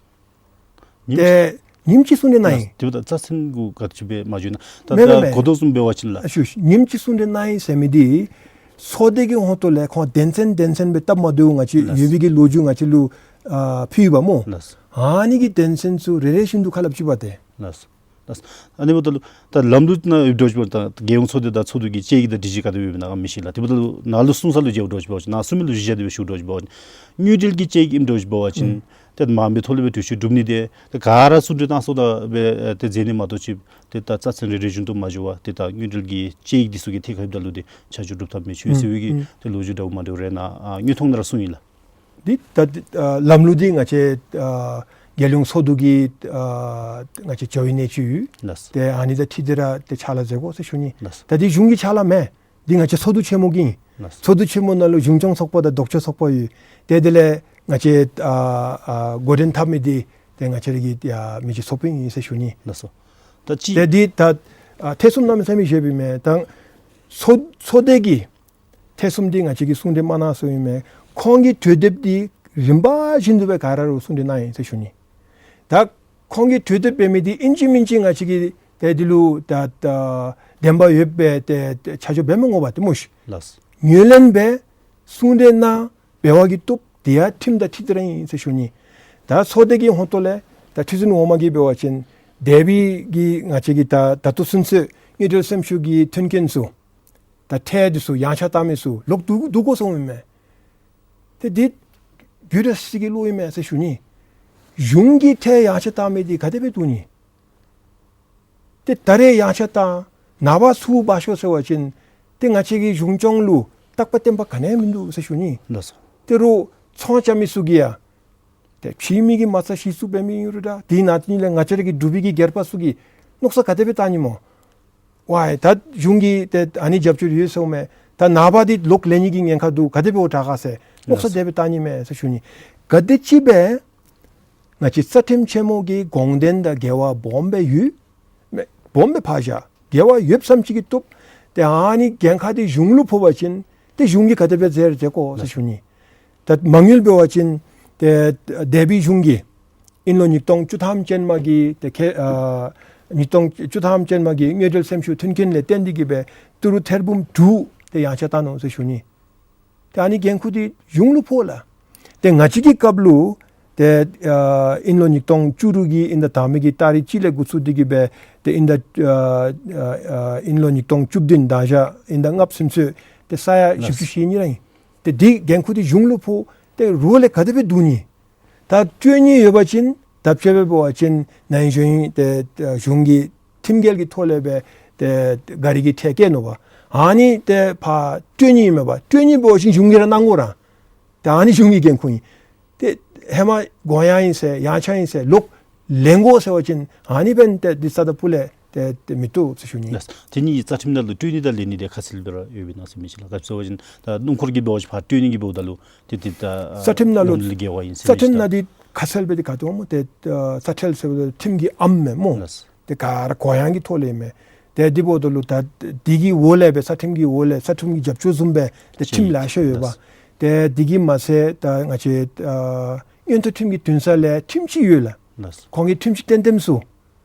ཉིནམ་གཅིག། ཏེ་ ཉིནམ་གཅིག་གསུང་གྲོས་གནང་ཡི། དེ་འབདཝ་ད་རྩ་ཚན་གུ་ག་ཅི་སྦེ་མ་འགྱོ་ན། ད་མེན་མེན་ད་མེན། གོ་ཐོག་བཟུམ་འབད་བ་ཅིན་ལགས། ཨ་ཞུ་ཞུ། ཉིནམ་གཅིག་གསུང་གྲོས་གནང་ཡི་ཟེར་མི་འདི་ཚོགས་སྡེ་གི་ཧོང་ཏོ་ལས་ཁོང་དོན་ཚན་དོན་ཚན་སྦེ་སྟབས་མ་བདེཝ་ང་བཅས་ལགས། ཡོད་པའི་གི་ལོ་རྒྱུས་ང་བཅས་ལུ་ཨ་ཕུལ་ཡི་པ་སྨོ། ལགས། ཨ་ནི་གི་དོན་ཚན་ཚུ་རེ་རེ་བཞིན་དུ་ཁ་སླབ་ཅི་པ་ཏེ། ལགས། ལགས། ཨ་ནི་འབདཝ་ད་ལུ་ད་ལམ་ལུགས་ནང་ཡོདཔ་འདྲཝ་ཅིག་འབད་ད་རྒྱལ་ཡོངས་ཚོགས་སྡེ་དང་ཚོགས་འདུ་གི་དཔྱད་ཡིག་དང་སྒྲིག་གཞི་ག་དེ་སྦེ་ཡོདཔ་ཨིན་ན་མི་ཤེས་ལགས། དེ་འབདཝ་ད་ལུ་ནང་ལུ་གསུང་ས་ལུ་མཇལཝ་འདྲཝ་ཅིག་འབད་བ་ཅིན་ནང་གསུང་མི་ལུ་གཞི་བཞག་སྟེ་སྦེ་ཞུཝ་འདྲཝ་ཅིག་འབད་བ་ཅིན་དངུལ་འབྲེལ་གྱི་དཔྱད་ཡིག་ཨིནམ་འདྲཝ་ཅིག་འབད་བ་ཅིན་ཏེ་མ་འབད་ཐོག་ལས་སྦེ་འགྲུལ་བཞུད་གྲུབ་ནི་དེ་ཏེ་ག་ར་གསུང་གྲོས་གནང་སོངམ་ད་སྦེ་ཏེ་མཛད་ནི་མ་གཏོགས་ཅིག་ཏེ་ད་རྩ་ཚན་རེ་རེ་བཞིན་དུ་མ་འགྱོ་བར་ཏེ་ད་དངུལ་འབྲེལ་གྱི་དཔྱད་ཡིག་འདི་ཚུ་གི་ཐད་ཁར་ཡོདཔ་ད་ལུ་ཏེ་ཆ་འཇོག་གྲུབ་ཐབས་མེད་ཚུ་ཡོད་ཟེར་བའི་གི་ཨུམ་ཏེ་ལོ་རྒྱུས་འདྲཝ་མ་འདྲཝ་རེ་ནཱ་ཨ་དངོས་མཐོང་ནང་ར་གསུངས་ཡི་ལགས། འདི་ད་འདི་ཨ་ལམ་ལུགས་འདི་ང་བཅས་ཨ་རྒྱལ་ཡོངས་ཚོགས་འདུ་གི་ཨ་ང་བཅས་བྱ་བའི་གནད་སྤྱོད་ཡོད། ལགས། ཏེ་ཨ་ནི་དང་འཁྲིལ་ཏེ་ར་ཏེ་ཕྱག་ལཱ་མཛད་དགོ་ཟེར་ཞུ་ནི། ལགས། ད་འདི་གཞུང་གི་ཕྱག་ལཱ་མེན། འདི་ང་བཅས་ཚོགས་འདུ་ཆེན་མོ་གི་ཨིན། ལགས། ཚོགས་འདུ་ཆེན་མོ་ནང་ལུ་གཞུང་སྐྱོང་ཚོགས་པ་དང་ལྡོག་ཕྱོགས་ཚོགས་པ་ཡོད། ཏེ་དེ་ལས་ང་བཅས་ཨ་ཨ་འགོ་འདྲེན་འཐབ་མི་འདི་ཏེ་ང་བཅས་ར་གི་ཨ་མི་རྗེ་ཚོགས་དཔོན་ཨིན་ཟེར་ཞུ་ནི། ལགས་སོ། ད་ཅི་ཏེ་འདི་ད་ཨ་ཐེ་ཚོམ་གནམ་མེད་ས་མེད་བཞེས་པའི་མེན། ད་ཚོགས་ཚོགས་སྡེ་གི་ཐེ་ཚོམ་འདི་ང་བཅས་ཀྱིས་གསུང་གྲོས་མ་གནང་ཟེར་ཨིན་མས། ཁོང་གི་གྲོས་འདེབས་འདི་རིམ་པ་བཞིན་དུ་སྦེ་ག་ར་ལུ་གསུང་གྲོས་གནང་ཡི་ཟེར་ཞུ་ནི། ད་ཁོང་གི་གྲོས་འདེབས་འབད་མི་འདི་ཨིན་ཅི་མིན་ཅི་ང་བཅས་ཀྱིས་ཏེ་འདི་ལུ་ད་ད་བདེན་པ་ཡོདཔ་སྦེ་ཏེ་ཏེ་ཆ་འཇོག་འབད་མི་འོང་པ་ཏེ་སྨོ་ཤིག། ལགས། ངོས་ལེན་འབད་གསུང་གྲོས་གནང་འབད་བ་གི་བཏུབ། དེ་ཡང་ཁྲིམས་དང་འཁྲིལ་ཏེ་ར་ཨིན་ཟེར་ཞུ་ནི། ད་ཚོགས་སྡེ་གི་ཧོང་ཏོ་ལས་ད་ཁྲི་འཛིན་འོག་མ་གིས་འབད་བ་ཅིན་འདས་པའི་གི་ང་བཅས་ཀྱི་ད་ད་ལྟོ་ཚུན་ཚོད་དངུལ་འབྲེལ་སེམས་ཤུགས་ཀྱི་མཐུན་རྐྱེན་ཚུ་ད་ཁྲལ་འདི་ཚུ་ཡངས་ཆག་བཏང་མི་ཚུ་ལོག་བསྡུ་བསྡུ་དགོ་གསུངམ་ཨིན་མས། ཏེ་འདི་རྒྱུ་འབྲས་གཅིག་གི་བློ་ཨིན་མས་ཟེར་ཞུ་ནི། གཞུང་གིས་ཁྲལ་ཡངས་ཆག་བཏང་མི་འདི་ག་དེ་སྦེ་བསྡུ་ནི། ཏེ་ད་རེས་ཡངས་ཆག་བཏང་ནངས་པ་ཚུར་འབག་ཤོག་ཟེར་བ་ཅིན་ཏེ་ང་བཅས་ཀྱི་གཞུང་སྐྱོང་ལུ་རྟག་པ་བརྟན་པ་ག་ནི་ཡང་མིན་འདུག་ཟེར་ཞུ་ནི། ལགས་སོ། ཏེ་རོགས་ཚོང་རྐྱབ་མི་ཚུ་གིས་ཡང་ཏེ་ཕྱི་མི་གིས་མ་རྩ་གཞི་བཙུགས་འབད་མི་ཨིན་རུང་ར་དེ་ནང་དེ་ལས་ང་བཅས་ར་གི་འབྲུག་པའི་གི་སྒེར་པ་ཚུ་གིས་མནོ་བསམ་ག་དེ་སྦེ་བཏང་ནི་སྨོ། ཝའི་ད་གཞུང་གིས་ཏེ་ཨ་ནི་རྒྱབ་སྐྱོར་ཡོད་ཟེརཝ་མས། ད་ནངས་པ་འདི་ལོག་ལེན་ནི་གི་ཉེན་ཁ་འདུག། ག་དེ་སྦེ་འོང་དྲག་ག་ཟེར་མནོ་བསམ་དེ་སྦེ་བཏང་ནི་མས་ཟེར་ཞུ་ནི། ག་དེམ་ཅིག་སྦེ་ང་བཅས་རྩ་ཁྲིམས་ཆེན་མོ་གི་དགོངས་དོན་དང་འགལ་བ་སྦོམ་སྦེ་ཡོད། མེན་སྦོམ་སྦེ་ཕར་བཞག། འགལ་བ་ཡོདཔ་ཙམ་ཅིག་གིས་བཏུབ། ཏེ་ཨ་ནི་འགན་ཁག་འདི་གཞུང་ལུ་ཕོག་པ་ཅིན་ཏེ་གཞུང་གིས་ག་དེ་སྦེ་མཛད་རུང་མཛད་དགོ་ཟེར་ཞུ་ནི། ད་མ་དངུལ་འབད་བ་ཅིན་ཏེ་འདས་པའི་གཞུང་གིས་དབྱིན་ལོ་ཉིས་སྟོང་བཅུ་ཐམ་ཅན་མ་གི་ཏེ་ཁེ་ཨ་ཉིས་སྟོང་བཅུ་ཐམ་ཅན་མ་གི་དངུལ་འབྲེལ་སེམས་ཤུགས་མཐུན་རྐྱེན་ལས་བརྟེན་ཏེ་གིས་སྦེ་ཏི་རུ་ཐེར་འབུམ་དྲུག་ཏེ་ཡངས་ཆག་བཏང་ནུག་ཟེར་ཞུ་ནི། ཏེ་ཨ་ནི་འགན་ཁུར་འདི་གཞུང་ལུ་ཕོག་ལགས། ཏེ་ང་བཅས་ཀྱི་སྐབས་ལུ་ཏེ་ཨ་དབྱིན་ལོ་ཉིས་སྟོང་བཅུ་དྲུག་གི་དབྱིན་ཟླ་དང་པའི་གི་ཏ་རིག་གཅིག་ལས་འགོ་བཙུགས་ཏེ་གིས་སྦེ་ཏེ་དབྱིན་ཟླ་ཨ་ཨ་དབྱིན་ལོ་ཉིས་སྟོང་བཅུ་བདུན་ད་ཞག་དབྱིན་ཟླ་ལྔ་པ་ཚུན་ཚོད་ཏེ་ས་ཡ་བཞི་བཅུ་ཞེ་གཉིས་ར་ཨིན། ཏེ་འདི་འགན་ཁུར་འདི་གཞུང་ལུ་ཕོག། ཏེ་རོགས་ལས་ག་དེ་སྦེ་བསྡུ་ནི། ད་སྤྲོད་ནི་ཡོད་པ་ཅིན་ད་དཔྱེ་སྦེ་འབད་བ་ཅིན་ནཱ་ཨིན་ཞུ་ཨིན་ཏེ་གཞུང་གི་ཁྲིམས་འགལ་གྱི་ཐོག་ལས་སྦེ་ཏེ་ག་རི་གི་ཁྲལ་བཀལ་ནུག་པ། ཨ་ནི་ཏེ་ཕར་སྤྲོད་ནི་ཨིན་མས་པ། སྤྲོད་ནི་འབད་བ་ཅིན་གཞུང་གིས་ར་གནང་དགོ་ར། ཏེ་ཨ་ནི་གཞུང་གི་འགན་ཁུར་ཨིན། ཏེ་ཧེ་མ་དགོངས་ཡངས་ཨིན་ཟེར་ཡངས་ཆག་ཨིན་ཟེར་ལོག་ལེན་དགོ་ཟེར་བ་ཅིན་ཨ་ནི་འབདན་ཏེ་འདི་རྩ་དང་སྤུ་ལས་ཏེ་ཏེ་མི་བཏུབ་ཟེར་ཞུ་ནི། ལགས། དེ་ནི་རྩ་ཁྲིམས་ནང་ལུ་སྤྲོད་ནི་དང་ལེན་ནི་དེ་ཁ་གསལ་སྦེ་ར་ཡོདཔ་ཨིན་ན་ཟེར་མི་ཅིག་ལགས། ག་ཅི་ཟེར་བ་ཅིན་ད་སྣུམ་འཁོར་གྱི་འབད་བ་ཅིན་ཕར་སྤྲོད་ནི་གི་འབདཝ་ད་ལུ་ཏེ་ཏེ་ད་རྩ་ཁྲིམས་ནང་ལུ་ནང་ལུ་འགལ་བ་ཨིན་ཟེར་རྩ་ཁྲིམས་ནང་འདི་ཁ་གསལ་སྦེ་འདི་ག་ཏེ་འོང་སྨོ། ཏེ་ཨ་རྩ་ཁྲིམས་ཟེར་བ་ཅིན་ཁྲིམས་ཀྱི་ཨམ་མས་སྨོ། ལགས། ཏེ་ག་ར་གུ་ཡངས་ཀྱི་ཐོག་ལས་མས། ཏེ་འདི་འབདཝ་ད་ལུ་ད་འདི་གི་འོག་ལས་སྦེ་རྩ་ཁྲིམས་ཀྱི་འོག་ལས་རྩ་ཁྲིམས་ཀྱི་རྒྱབ་སྐྱོར་བཟུམ་སྦེ་ཏེ་ཁྲིམས་ལེ་ཤ་ཡོད་པ། ལགས། ཏེ་འདི་གིས་མ་ཚད་ད་ང་བཅས་ཨ་མངོན་མཐོ་ཁྲིམས་ཀྱི་འདུན་ས་ལས་ཁྲིམས་སྤྱི་ཡོད་ལགས། ལགས། ཁོང་གི་ཁྲིམས་སྤྱི་བསྟེན་གཏམ་ཚུ།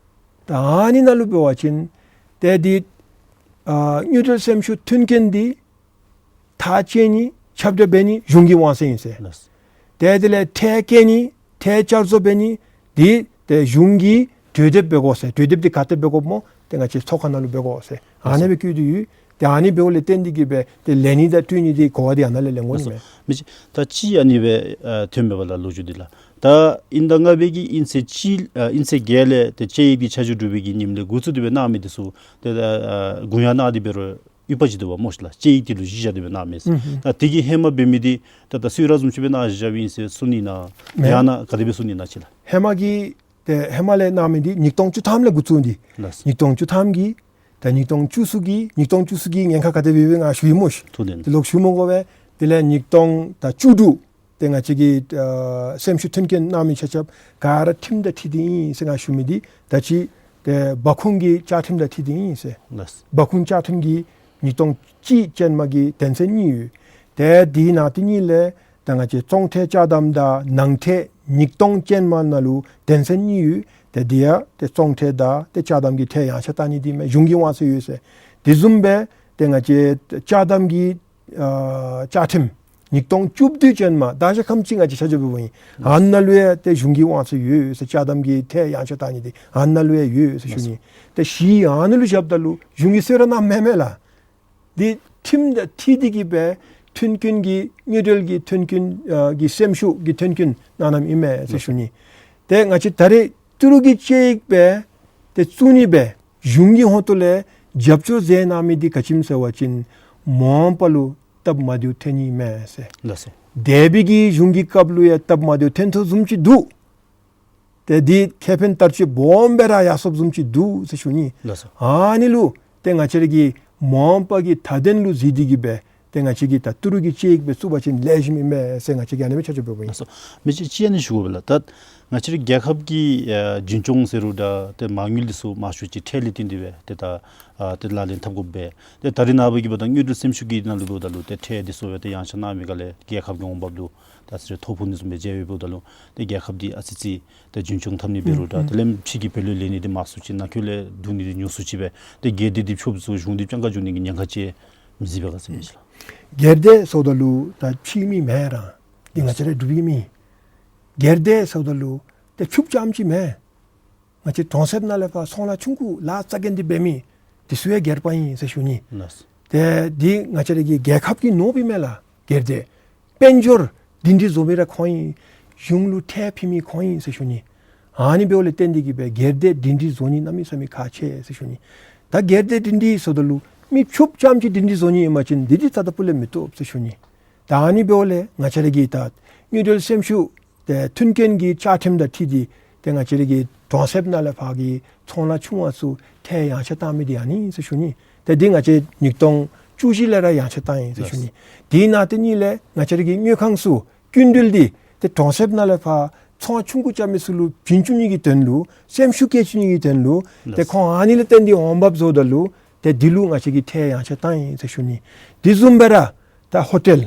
ད་ཨ་ནི་ནང་ལུ་འབད་བ་ཅིན་ཏེ་འདི་ཨ་དངུལ་འབྲེལ་སེམས་ཤུགས་མཐུན་རྐྱེན་འདི་ཐག་བཅད་ནི་ཁྱབ་བསྒྲགས་འབད་ནི་གཞུང་གི་དབང་ཚད་ཨིན་ཟེར། ལགས། ཏེ་དེ་ལས་ཁྲལ་བཀལ་ནི་ཁྲལ་བསྐྱར་བཟོ་འབད་ནི་འདི་ཏེ་གཞུང་གིས་གྲོས་འདེབས་འབད་དགོ་ཟེར། གྲོས་འདེབས་འདི་ག་ཏེ་འབད་དགོཔ་སྨོ། ཏེ་ང་བཅས་ཚོགས་ཁང་ནང་ལུ་འབད་དགོ་ཟེར་ཨ་ནི་སྦེ་བཀོད་དེ་ཡོད། ཏེ་ཨ་ནི་འབདཝ་ལས་བརྟེན་ཏེ་གིས་སྦེ་ཏེ་ལེན་ནི་དང་སྤྲོད་ནི་འདི་གོ་བ་འདི་ཨ་ནཱ་ལས་ལེན་དགོ་ནི་མས། མི་ཅིག་ད་ཅི་ཨ་ནི་སྦེ་ཨ་ཐོན་མས་པ་ལགས་ལོ་རྒྱུས་འདི་ལགས། ད་དབྱིན་ཟླ་ལྔ་པའི་གི་དབྱིན་ཚེས་གཅིག་ཨ་དབྱིན་ཚེས་བརྒྱད་ལས་ཏེ་དཔྱད་ཡིག་འདི་ཆ་འཇོག་གྲུབ་པའི་གི་ཉིནམ་ལས་འགོ་བཙུགས་ཏེ་སྦེ་གནང་མི་འདི་ཚུ་ཏེ་ཨ་ཨ་གུ་ཡངས་གནང་སྟེ་འབད་རུང་ཡོད་པ་ཅིག་འདུག་པ་སྨོ་ཤིག་ལགས། དཔྱད་ཡིག་འདི་ལུ་གཞི་བཞག་སྟེ་སྦེ་གནང་མི་ཨུམ་ཧུམ། ད་དེ་གི་ཧེ་མ་འབད་མི་འདི་ད་ད་གསོལ་རས་བཟུམ་ཅིག་སྦེ་གནང་བཞག་པའི་ཨིན་ཟེར་གསུང་ནི་ཨིན་ན། མེན། ཡང་ན་ག་དེ་སྦེ་གསུང་ནི་ཨིན་ན་ཅིག་ལགས། ཧེ་མ་གི་ཏེ་ཧེ་མ་ལས་གནང་མི་འདི་ཉིས་སྟོང་བཅུ་ཐམ་ལས་འགོ་བཙུགས་ཏེ། ལགས། ཉིས་སྟོང་བཅུ་ཐམ་གི་ད་ཉིས་སྟོང་བཅུ་གསུམ་གི་ཉིས་སྟོང་བཅུ་གསུམ་གི་ཉེན་ཁ་ག་དེ་སྦེ་ཡོདཔ་ང་ཞུ་ཡི་སྨོ་ཤིག། ཐུགས་བདེན། ཏེ་ལོག་ཞུ་མི་དགོ་པས། དེ་ལས་ཉིས་སྟོང་ད་བཅུ་དྲུག་ཏེ་ང་བཅས་ཀྱི་ཨ་སེམས་ཤུགས་མཐུན་རྐྱེན་གནང་མི་ཆ་ཁྱབ་ག་ར་ཁྲིམས་དང་འཁྲིལ་ཏེ་ཨིན་ཟེར་ང་ཞུ་མི་འདི་ད་ཅི་ཏེ་འབབ་ཁུངས་ཀྱི་བཅའ་ཁྲིམས་དང་འཁྲིལ་ཏེ་ཨིན་ཟེར། ལགས། འབབ་ཁུངས་བཅའ་ཁྲིམས་ཀྱི་ཉིས་སྟོང་གཅིག་ཅན་མ་གི་དོན་ཚན་གཉིས་ཡོད། ཏེ་འདི་ནང་དེ་གཉིས་ལས་ད་ང་བཅས་བཙོང་ཁྲལ་བཅག་དམ་དང་ནང་ཁྲལ་ཉིས་སྟོང་ཅན་མ་ནང་ལུ་དོན་ཚན་གཉིས་ཡོད། ཏེ་འདི་ཡང་ཏེ་བཙོང་ཁྲལ་དང་ཏེ་ཅ་དམ་གྱི་ཁྲལ་ཡངས་ཆག་བཏང་ནི་འདི་མས། གཞུང་གི་དབང་ཚད་ཡོད་ཟེར། དེ་བཟུམ་སྦེ་ཏེ་ང་བཅས་ཅ་དམ་གྱི་ཨ་བཅའ་ཁྲིམས་ཉིས་སྟོང་བཅུ་བདུན་ཅན་མ་ད་ཅི་ཁམས་ཅིག་ང་བཅས་ཆ་འཇོག་འབད་བ་ཅིན་ཨ་ནཱ་ལུ་ཡང་ཏེ་གཞུང་གི་དབང་ཚད་ཡོད་ཟེར། ཅ་དམ་གྱི་ཁྲལ་ཡངས་ཆག་བཏང་ནི་འདི་ཨ་ནཱ་ལུ་ཡང་ཡོད་ཟེར་ཞུ་ནི། ཏེ་གཞི་ཨ་ནཱ་ལུ་བཞགཔ་ད་ལུ་གཞུང་གིས་གསོལ་རས་གནངམ་མེན་མས་ལགས། འདི་ཁྲིམས་དང་འཁྲིལ་ཏེ་གིས་སྦེ་མཐུན་རྐྱེན་གྱི་དངུལ་འབྲེལ་གྱི་མཐུན་རྐྱེན་ཨ་གྱི་སེམས་ཤུགས་ཀྱི་མཐུན་རྐྱེན་གནང་གནངམ་ཨིན་མས་ཟེར་ཞུ་ནི། ཏེ་ང་བཅས་ད་རེས་ཏི་རུ་གི་དཔྱད་ཡིག་སྦེ་ཏེ་བཙུགས་ནི་སྦེ་གཞུང་གི་ཧོངས་ལས་རྒྱབ་སྐྱོར་མཛད་གནང་མི་འདི་ག་ཅི་སྨོ་ཟེར་བ་ཅིན་མ་འོངས་པ་ལུ་སྟབས་མ་བདེཝ་ཐོན་ནི་མས་ཟེར། ལགས་སོ། འདས་པའི་གི་གཞུང་གི་སྐབས་ལུ་ཡང་སྟབས་མ་བདེཝ་ཐོན་དོ་བཟུམ་ཅིག་འདུག། ཏེ་འདི་ཁེ་ཕན་བསྟར་སྤྱོད་སྦོམ་སྦེ་ར་ཡར་སོངམ་བཟུམ་ཅིག་འདུག་ཟེར་ཞུ་ནི། ལགས་སོ། ཨ་ནི་ལུ་ཏེ་ང་བཅས་ར་གིས་མ་འོངས་པ་གི་མཐའ་དོན་ལུ་གཟིགས་ཏེ་གིས་སྦེ་ཏེ་ང་བཅས་ཀྱིས་ད་ཏི་རུ་གི་དཔྱད་ཡིག་སྦེ་བཙུགས་པ་ཅིན་ལེགས་ཤོམ་ཨིན་མས་ཟེར་ང་བཅས་ཀྱིས་ཨ་ནི་སྦེ་ཆ་འཇོག་འབད་བ་ཨིན། ལགས་སོ། མི་རྗེ་གཅིག་ཨ་ནི་ཞུ་དགོ་པས་ལགས། ད་ང་བཅས་ར་རྒྱལ་ཁབ་ཀྱི་ཨ་རྒྱུན་སྐྱོང་ཟེར་རུང་འདྲ་ཏེ་མ་དངུལ་འདི་ཚུ་མང་ཤོས་ཅིག་ཁྲལ་ལས་བརྟེན་ཏེ་སྦེ་ཏེ་ད་ཨ་ཏེ་ལག་ལེན་འཐབ་དགོ་པས། ཏེ་ད་རེས་ནངས་པ་གི་འབདཝ་ད་དངུལ་འབྲེལ་སེམས་ཤུགས་ཀྱི་ནང་ལུ་འབདཝ་ད་ལུ་ཏེ་ཁྲལ་འདི་ཚུ་སྦེ་ཏེ་ཡངས་ཆག་གནང་མི་ག་ལས་རྒྱལ་ཁབ་ཀྱི་འོང་འབབ་ལུ་ད་ཨ་ཙི་རེ་ཐོ་ཕོག་ནི་བཟུམ་སྦེ་མཇལ་བའི་འབདཝ་ད་ལུ་ཏེ་རྒྱལ་ཁབ་འདི་ཨ་ཙི་ཙི་ཏེ་རྒྱུན་སྐྱོང་འཐབ་ནི་འབད་རུང་འདྲ་ཨུམ་ཏེ་ལེམ་ཕྱི་གི་བོད་ལུ་ལེན་ནི་འདི་མང་སུ་ཅིག་ནང་འཁོད་ལས་བསྡུ་ནི་འདི་ཉུང་སུ་ཅིག་སྦེ་ཏེ་སྒེར་སྡེ་འདི་ཕྱུགཔ་བཟུམ་གཞུང་འདི་སྤྱང་ཀ་འགྱོ་ནི་གི་ཉེན་ཁ་ཅིག་མི་གཟིགས་པས་ག་ཟེར་མི་ཅིག་ལགས། སྒེར་སྡེ་ཟེརཝ་ད་ལུ་ད་ཕྱི་མི་མེན་ར་འདི་ང་བཅས་ར་འབྲུག་པའི་མི། སྒེར་སྡེ་ཟེརཝ་ད་ལུ་ཏེ་ཕྱུགཔ་རྐྱངམ་ཅིག་མེན། ང་བཅས་གྲོང་གསེབ་ནང་ལས་ཕར་ཚོང་ལཱ་ཆུང་ཀུ་ལཱ་རྩ་འགེངས་ཏེ་འབད་མི་འདི་ཚུ་ཡང་སྒེར་པ་ཨིན་ཟེར་ཞུ་ནི། ལགས། ཏེ་འདི་ང་བཅས་ར་གི་རྒྱལ་ཁབ་ཀྱི་ནོར་བུ་ཨིན་མས་ལགས། སྒེར་སྡེ་དཔལ་འབྱོར་སྒྲིང་སྒྲི་བཟོ་མི་ར་ཁོང་ཨིན། གཞུང་ལུ་ཁྲལ་ཕུལ་མི་ཁོང་ཨིན་ཟེར་ཞུ་ནི། ཨ་ནི་འབདཝ་ལས་བརྟེན་ཏེ་གིས་སྦེ་སྒེར་སྡེ་སྒྲིང་སྒྲི་བཟོ་ནི་གནམ་མེད་ས་མེད་ཁག་ཆེ་ཟེར་ཞུ་ནི། ད་སྒེར་སྡེ་སྒྲིང་སྒྲི་ཟེརཝ་ད་ལུ་མི་ཕྱུགཔ་རྐྱངམ་ཅིག་སྒྲིང་སྒྲི་བཟོ་ནི་ཨིན་པ་ཅིན་འདི་འདི་རྩ་དང་སྤུ་ལས་མི་བཏུབ་ཟེར་ཞུ་ནི། ད་ཨ་ནི་འབདཝ་ལས་ང་བཅས་ར་གི་ད་དངུལ་འབྲེལ་སེམས་ཤུགས་ཏེ་མཐུན་རྐྱེན་གྱི་བཅའ་ཁྲིམས་དང་འཁྲིལ་ཏེ་ཏེ་ང་བཅས་ར་གི་གྲོང་གསེབ་ནང་ལས་ཕར་གྱི་ཚོང་ལཱ་ཆུང་བ་ཚུ་ཁྲལ་ཡངས་ཆག་བཏང་མི་འདི་ཨ་ནི་ཨིན་ཟེར་ཞུ་ནི། ཏེ་འདི་ང་བཅས་ཉིས་སྟོང་བཅུ་བཞི་ལས་ར་ཡངས་ཆག་བཏང་ཡི་ཟེར་ཞུ་ནི། ལགས། དེ་ནང་དེ་གཉིས་ལས་ང་བཅས་ར་གི་དངུལ་ཁང་ཚུ་སྐྱིན་འགྲུལ་འདི་ཏེ་གྲོང་གསེབ་ནང་ལས་ཕར་ཚོང་ཆུང་ཀུ་རྐྱབ་མི་ཚུ་ལུ་བྱིན་བཅུག་ནི་གི་དོན་ལུ་སེམས་ཤུགས་བསྐྱེད་བཅུག་ནི་གི་དོན་ལུ་ཏེ་ལགས། ཁོང་ཨ་ནི་ལས་བརྟེན་ཏེ་འོང་འབབ་བཟོཝ་ད་ལུ་ཏེ་འདི་ལུ་ང་བཅས་ཀྱིས་ཁྲལ་ཡངས་ཆག་བཏང་ཡི་ཟེར་ཞུ་ནི། དེ་བཟུམ་སྦེ་ར་ད་ཧོ་ཊེལ་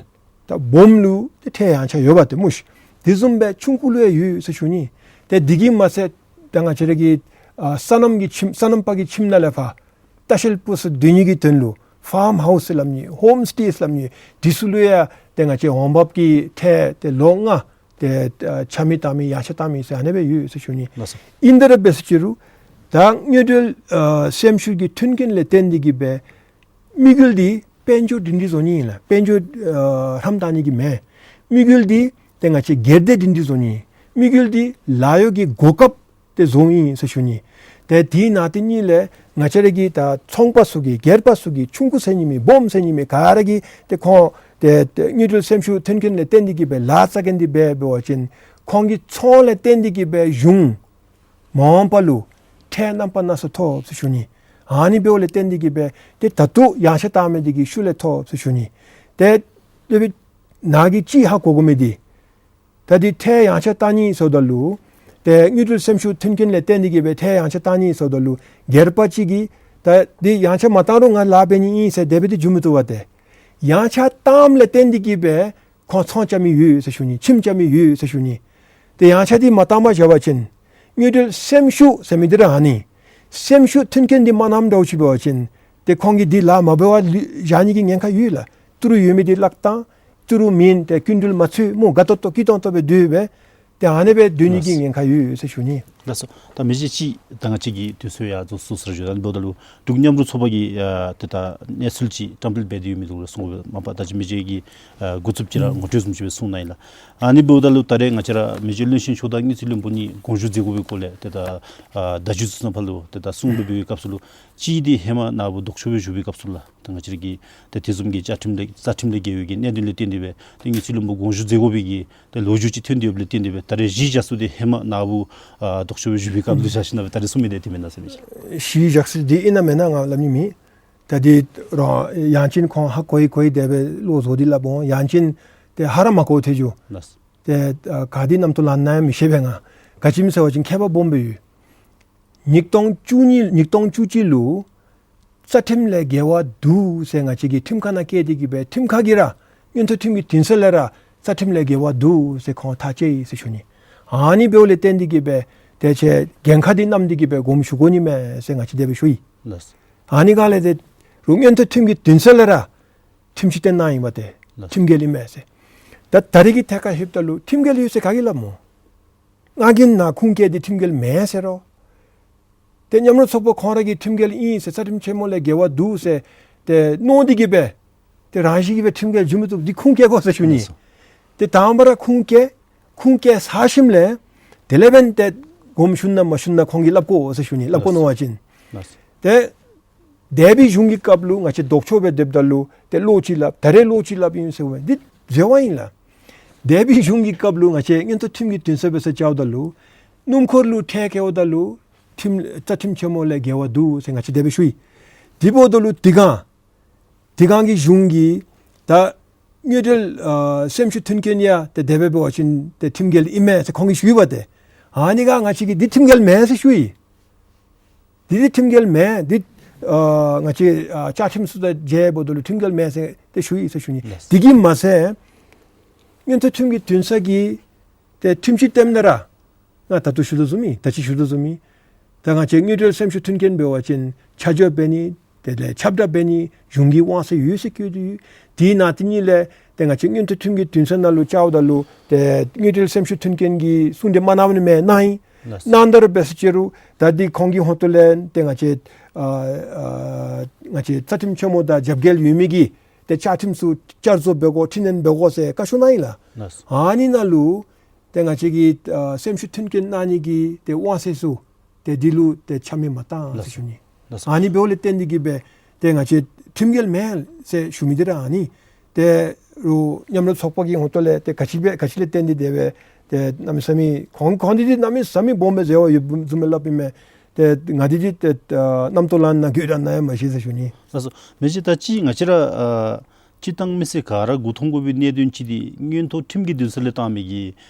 ད་སྦོམ་ལུ་ཏེ་ཁྲལ་ཡངས་ཆག་ཡོདཔ་ཏེ་སྨོ་ཤིག། དེ་བཟུམ་སྦེ་ཆུང་ཀུ་ལུ་ཡང་ཡོད་ཟེར་ཞུ་ནི། ཏེ་འདི་གིས་མ་ཚད་ད་ང་བཅས་ར་གི་ཨ་སོ་ནམ་གྱི་ཁྱིམ་སོ་ནམ་པ་གི་ཁྱིམ་ནང་ལས་ཕར་ལྟ་བཤལ་པ་ཚུ་སྡོད་ནི་གི་དོན་ལུ་ཕཱརམ་ཧའུསི་ཟེར་སླབ་ནི་ཧོམ་སི་ཊེ་ཟེར་སླབ་ནི་འདི་ཚུ་ལུ་ཡང་ཏེ་ང་བཅས་འོང་འབབ་ཀྱི་ཁྲལ་ཏེ་ལོ་ལྔ་ཏེ་ཨ་ཆག་མི་བཏང་མི་ཡངས་ཆག་བཏང་མི་ཟེར་ཨ་ནི་སྦེ་ཡོད་ཟེར་ཞུ་ནི། ལགས་སོ། ཨིན་ཏེ་ར་འབད་ཟེར་ཅི་རུང་ད་དངུལ་འབྲེལ་ཨ་སེམས་ཤུགས་ཀྱི་མཐུན་རྐྱེན་ལས་བརྟེན་ཏེ་གིས་སྦེ་དམིགས་ཡུལ་འདི་དཔལ་འབྱོར་སྒྲིང་སྒྲི་བཟོ་ནི་ཨིན་ལགས། དཔལ་འབྱོར་ཨ་ཧྲམ་བཏང་ནི་གི་མེན། དམིགས་ཡུལ་འདི་ཏེ་ང་བཅས་སྒེར་སྡེ་སྒྲིང་སྒྲི་བཟོ་ནི། དམིགས་ཡུལ་འདི་ལཱ་གཡོག་གི་གོ་སྐབས་ཏེ་བཟོཝ་ཨིན་ཟེར་ཞུ་ནི། ཏེ་དེ་ནང་དེ་གཉིས་ལས་ང་བཅས་ར་གི་ད་ཚོང་པ་ཚུ་གིས་སྒེར་པ་ཚུ་གིས་ཆུང་ཀུ་ཟེར་ནི་མེད་སྦོམ་ཟེར་ནི་མེད་ག་ར་གིས་ཏེ་ཁོང་ཏེ་ཏེ་དངུལ་འབྲེལ་སེམས་ཤུགས་མཐུན་རྐྱེན་ལས་བརྟེན་ཏེ་གིས་སྦེ་ལཱ་རྩ་འགེངས་ཏེ་འབད་འབད་བ་ཅིན་ཁོང་གི་ཚོང་ལས་བརྟེན་ཏེ་གིས་སྦེ་གཞུང་མ་འོངས་པ་ལུ་ཁྲལ་རྣམ་པ་སྣ་ཚོགས་ཐོབ་ཟེར་ཞུ་ནི། ཨ་ནི་འབདཝ་ལས་བརྟེན་ཏེ་གིས་སྦེ་ཏེ་ད་ལྟོ་ཡངས་ཆག་བཏང་མི་འདི་གི་ཤུལ་ལས་ཐོབ་ཟེར་ཞུ་ནི། ཏེ་དེ་སྦེ་ནཱ་གིས་ཅིག་ཧ་གོ་དགོ་མི་འདི་ད་འདི་ཁྲལ་ཡངས་ཆག་བཏང་ནི་ཟེརཝ་ད་ལུ་ཏེ་དངུལ་འབྲེལ་སེམས་ཤུགས་མཐུན་རྐྱེན་ལས་བརྟེན་ཏེ་གིས་སྦེ་ཁྲལ་ཡངས་ཆག་བཏང་ནི་ཟེརཝ་ད་ལུ་སྒེར་པ་ཅིག་གིས་ད་འདི་ཡངས་ཆག་མ་བཏང་རུང་ང་ལཱ་འབད་ནི་ཨིན་ཟེར་དེ་སྦེ་འདི་འགྱོ་མི་བཏུབ་པས། ཏེ་ཡངས་ཆག་བཏངམ་ལས་བརྟེན་ཏེ་གིས་སྦེ་ཁོང་ཚོང་རྐྱབ་མི་ཡོད་ཟེར་ཞུ་ནི། ཁྱིམ་རྐྱབ་མི་ཡོད་ཟེར་ཞུ་ནི། ཏེ་ཡངས་ཆག་འདི་མ་བཏང་པར་བཞག་པ་ཅིན་དངུལ་འབྲེལ་སེམས་ཤུགས་ཟེར་མི་འདི་ར་ཨ་ནི་སེམས་ཤུགས་མཐུན་རྐྱེན་འདི་མ་གནངམ་འདྲཝ་ཅིག་འབད་བ་ཅིན་ཏེ་ཁོང་གིས་འདི་ལཱ་མ་འབད་བར་ལུ་བཞག་ནི་གི་ཉེན་ཁ་ཡོད་ལགས། ཏི་རུ་ཡོད་མི་འདི་བརླག་བཏང་། ཏི་རུ་མེད་ཏེ་སྐྱིན་འགྲུལ་མ་ཚུད་སྨོ་དགའ་ཏོག་ཏོ་སྐྱིད་ཏོང་ཏོ་སྦེ་སྡོད་སྦེ་ཏེ་ཨ་ནི་སྦེ་སྡོད་ནི་གི་ལགས། ཉེན་ཁ་ཡོད་ཟེར་ཞུ་ནི། ལགས་སོ། ད་མི་རྗེ་ཅིག་ད་ང་བཅས་ཀྱི་དུས་ཚོད་ཡང་རྫོགས་སོ་ཟེར་ཞུ། ད་འབདཝ་ད་ལུ་འབྲུག་མཉམ་རུབ་ཚོགས་པ་གི་ཨ་ཏེ་ད་གནས་ཚུལ་ཅིག་བཀྲམ་སྤེལ་འབད་དེ་ཡོད་མི་འདུག་ལགས་གསུང་དགོ་པས། མ་པ་ད་ཅི་མི་རྗེ་གིས་ཨ་འགོ་བཙུགསཔ་ཅིག་ར་ཨུམ་ངོ་སྤྲོད་བཟུམ་ཅིག་སྦེ་གསུངས་གནང་ཡི་ལགས། ཨ་ནི་འབདཝ་ད་ལུ་ད་རེས་ང་བཅས་ར་མི་རྗེ་བློན་ཆེན་མཆོག་དང་དངུལ་རྩིས་བློན་པོ་གཉིས་དགོངས་ཞུ་མཛད་དགོ་པའི་སྐོར་ལས་ཏེ་ད་ཨ་བརྡ་བརྒྱུད་ཚུ་ནང་ཕར་ལུ་ཏེ་ད་གསུང་འབད་བའི་སྐབས་སུ་ལུ་གཅིག་འདི་ཧེ་མ་ནཱ་བུ་ལྡོག་ཕྱོགས་སྦེ་བཞུགས་པའི་སྐབས་སུ་ལགས། ད་ང་བཅས་ར་གི་ཏེ་དེ་བཟུམ་གྱི་བཅའ་ཁྲིམས་ལས་རྩ་ཁྲིམས་ལས་འགལ་བའི་གི་གནད་དོན་ལས་བརྟེན་ཏེ་སྦེ་ཏེ་དངུལ་རྩིས་བློན་པོ་དགོངས་ཞུ་མཛད་དགོ་པའི་གི་ཏེ་ལོ་རྒྱུས་ཅིག་ཐོན་ཏེ་ཡོདཔ་ལས་བརྟེན་ཏེ་སྦེ་ད་རེས་གཞི་བཞག་ས་འདི་ཧེ་མ་ནཱ་བུ་ཨ་ལྡོག་ཕྱོགས་སྦེ་བཞུགས་པའི་སྐབས་ལུ་བཞག་ཞིནམ་ལས་ད་རེས་གསུང་མི་འདི་དེ་མེན་ན་ཟེར་མི་ཅིག། གཞི་བཞག་ས་འདི་ཨིན་ན་མེན་ན་ང་སླབ་ནི་མེད། ད་འདི་རང་ཡང་ཅིན་ཁོང་ཧ་གོ་ཡི་གོ་ཡི་དེ་སྦེ་བློ་བཟོ་སྟེ་སླབ་འོང་། ཡང་ཅིན་ཏེ་ཧ་ར་མ་གོ་ཐལ་འགྱོ། ལགས། ཏེ་ཨ་ག་དེ་རྣམ་རྟོག་ལང་ནི་ཡང་མི་ཤེས་པས་ང་། ག་ཅི་སྨོ་ཟེར་བ་ཅིན་ཁྱད་པར་སྦོམ་སྦེ་ཡོད། ཉིས་སྟོང་བཅུ་གཉིས་ཉིས་སྟོང་བཅུ་གཅིག་ལུ་རྩ་ཁྲིམས་ལས་འགལ་བ་འདུག་ཟེར་ང་བཅས་ཀྱི་ཁྲིམས་ཁང་ནང་བསྐྱལ་ཏེ་གིས་སྦེ་ཁྲིམས་ཁང་གིས་ར་མངོན་མཐོ་ཁྲིམས་ཀྱི་འདུན་ས་ལས་ར་རྩ་ཁྲིམས་ལས་འགལ་བ་འདུག་ཟེར་ཁོང་ཐག་བཅད་ཡི་ཟེར་ཞུ་ནི། ཨ་ནི་འབདཝ་ལས་བརྟེན་ཏེ་གིས་སྦེ་ཏེ་ དེ་ཅིག་འགན་ཁག་འདི་བསྣམས་ཏེ་གི་སྦེ་དགོངསམ་ཞུ་དགོ་ནི་མས་ཟེར་ང་བཅས་དེ་སྦེ་ཞུ་ཡི། ལགས། ཨ་ནི་ག་ལས་ཏེ་རུང་མངོན་མཐོ་ཁྲིམས་ཀྱི་འདུན་ས་ལས་ར་ཁྲིམས་ཞིབ་བསྟེན་གནང་ཡི་པ་ཏེ། ལགས། ཁྲིམས་འགལ་ཨིན་མས་ཟེར། ད་ད་རེས་ཀྱི་ཐད་ཁར་ལྷོདཔ་ད་ལུ་ཁྲིམས་འགལ་ཡོད་ཟེར་ག་གིས་སླབ་སྨོ། ང་གིས་ནཱ་ཁུངས་བཀལ་ཏེ་ཁྲིམས་འགལ་མེན་ཟེར་རུང་། ཏེ་མཉམ་རོགས་ཚོགས་པ་ཁོང་ར་གིས་ཁྲིམས་འགལ་ཨིན་ཟེར་རྩ་ཁྲིམས་ཆེན་མོ་ལས་འགལ་བ་འདུག་ཟེར་ཏེ་མནོ་སྟེ་གི་སྦེ་ཏེ་རང་བཞིན་གྱིས་སྦེ་ཁྲིམས་འགལ་འགྱོ་མི་བཏུབ། འདི་ཁུངས་བཀལ་དགོ་ཟེར་ཞུ་ནི། ལགས་སོ། ཏེ་དང་པ་ར་ཁུངས་བཀལ། ཁུངས་བཀལ་ཚར་ཞིནམ་ལས་དེ་ལས་འབདན་ཏེ་དགོངསམ་ཞུ་ན་མ་ཞུ་ན་ཁོང་གིས་སླབ་དགོ་ཟེར་ཞུ་ནི། སླབ་དགོ་མནོ་བ་ཅིན། ལགས་སོ། ཏེ་འདས་པའི་གཞུང་གི་སྐབས་ལུ་ང་བཅས་ལྡོག་ཕྱོགས་སྦེ་སྡོདཔ་ད་ལུ་ཏེ་ལོག་ཅིག་སླབ། ད་རེས་ལོག་ཅིག་སླབ་ཨིན་ཟེར་བ་འདི་འཛོལ་བ་ཨིན་ལགས། འདས་པའི་གཞུང་གི་སྐབས་ལུ་ང་བཅས་མངོན་མཐོ་ཁྲིམས་ཀྱི་འདུན་ས་སྦེ་ས་བཅརཝ་ད་ལུ་སྣུམ་འཁོར་ལུ་ཁྲལ་བཀལཝ་ད་ལུ་ཁྲིམས་རྩ་ཁྲིམས་ཆེན་མོ་ལས་འགལ་བ་འདུག་ཟེར་ང་བཅས་དེ་སྦེ་ཞུ་ཡི། དེ་འབདཝ་ད་ལུ་དེ་སྒང་དེ་སྒང་གི་གཞུང་གིས་ད་དངུལ་འབྲེལ་ཨ་སེམས་ཤུགས་མཐུན་རྐྱེན་ཡང་ཏེ་དེ་སྦེ་འབད་བ་ཅིན་ཏེ་ཁྲིམས་འགལ་ཨིན་མས་ཟེར་ཁོང་གིས་ཞུ་ཡི་པ་ཏེ། ཨ་ནི་ག་ང་བཅས་ཀྱིས་འདི་ཁྲིམས་འགལ་མེན་ཟེར་ཞུ་ཡི། འདི་འདི་ཁྲིམས་འགལ་མེན། འདི་ཨ་ང་བཅས་ཨ་བཅའ་ཁྲིམས་ཚུ་དང་མཇལཝ་ད་ལུ་ཁྲིམས་འགལ་མེན་ཟེར་ཏེ་ཞུ་ཡི་ཟེར་ཞུ་ནི། ལགས། དེ་གིས་མ་ཚད་མངོན་མཐོ་ཁྲིམས་ཀྱི་འདུན་ས་གིས་ཏེ་ཁྲིམས་ཞིབ་བསྟནམ་ད་ར་ང་ད་ལྟོ་ཞུ་དོ་བཟུམ་ཨིན། ད་ཅི་ཞུ་དོ་བཟུམ་ཨིན། ད་ང་བཅས་དངུལ་འབྲེལ་སེམས་ཤུགས་མཐུན་རྐྱེན་འབད་བ་ཅིན་ཆ་འཇོག་འབད་ནི། དེ་ལས་ཁྱབ་བསྒྲགས་འབད་ནི་གཞུང་གི་དབང་ཚད་ཡོད་ཟེར་བཀོད་དེ་ཡོད། དེ་ནང་དེ་ཉིད་ལས་ཏེ་ང་བཅས་མངོན་མཐོ་ཁྲིམས་ཀྱི་འདུན་ས་ནང་ལུ་བཅརཝ་ད་ལུ་ཏེ་དངུལ་འབྲེལ་སེམས་ཤུགས་མཐུན་རྐྱེན་གྱིས་གསུང་གྲོས་མ་གནང་ནི་མེན་ན་ཨིན། ལགས། གནང་ད་ར་འབད་ཟེར་ཅི་རུང་ད་འདི་ཁོང་གི་ཧོངས་ཏོ་ལས་ཏེ་ང་བཅས་ཨ་ཨ་ང་བཅས་རྩ་ཁྲིམས་ཆེན་མོ་དང་རྒྱབ་འགལ་ཡོད་མི་གི་ཏེ་བཅའ་ཁྲིམས་ཚུ་བསྐྱར་བཟོ་འབད་དགོ་འཕྲི་སྣོན་འབད་དགོ་ཟེར་བཀའ་ཤོག་གནང་ཡི་ལགས། ལགས། ཨ་ནི་ནང་ལུ་ཏེ་ང་བཅས་ཀྱིས་ཨ་སེམས་ཤུགས་མཐུན་རྐྱེན་གནང་ནི་གི་ཏེ་དབང་ཚད་ཚུ་ཏེ་འདི་ལུ་ཏེ་ཆ་མེད་མ་བཏང་ཟེར་ཞུ་ནི། ལགས་སོ། ཨ་ནི་འབདཝ་ལས་བརྟེན་ཏེ་གི་སྦེ་ཏེ་ང་བཅས་ཁྲིམས་འགལ་མེན་ཟེར་ཞུ་མི་འདི་ར་ཨ་ནི། ཏེ་རུང་མཉམ་རོགས་ཚོགས་པ་གི་ཧོངས་ཏོ་ལས་ཏེ་ག་ཅི་སྦེ་ག་ཅི་ལས་བརྟེན་ཏེ་དེ་སྦེ་ཏེ་གནམ་མེད་ས་མེད་ཁོང་ཁོང་འདི་འདི་གནམ་མེད་ས་མེད་སྦོམ་སྦེ་འཛོལ་བ་ཡོདཔ་བཟུམ་སྦེ་སླབ་ཨིན་མས། ཏེ་ང་འདི་འདི་ཏེ་ཨ་རྣམ་རྟོག་ལང་ན་དགོད་བྲ་ན་ཡང་མ་ཤེས་ཟེར་ཞུ་ནི། ལགས་སོ། མི་རྗེ་ད་ཅི་ང་བཅས་ར་ཨ་སྤྱིར་བཏང་མི་སེར་ག་ར་མགུ་འཐོམ་དགོ་པའི་གནད་དོན་ཅིག་འདི་མངོན་མཐོ་ཁྲིམས་ཀྱི་འདུན་ས་ལས་བཏང་མི་གི་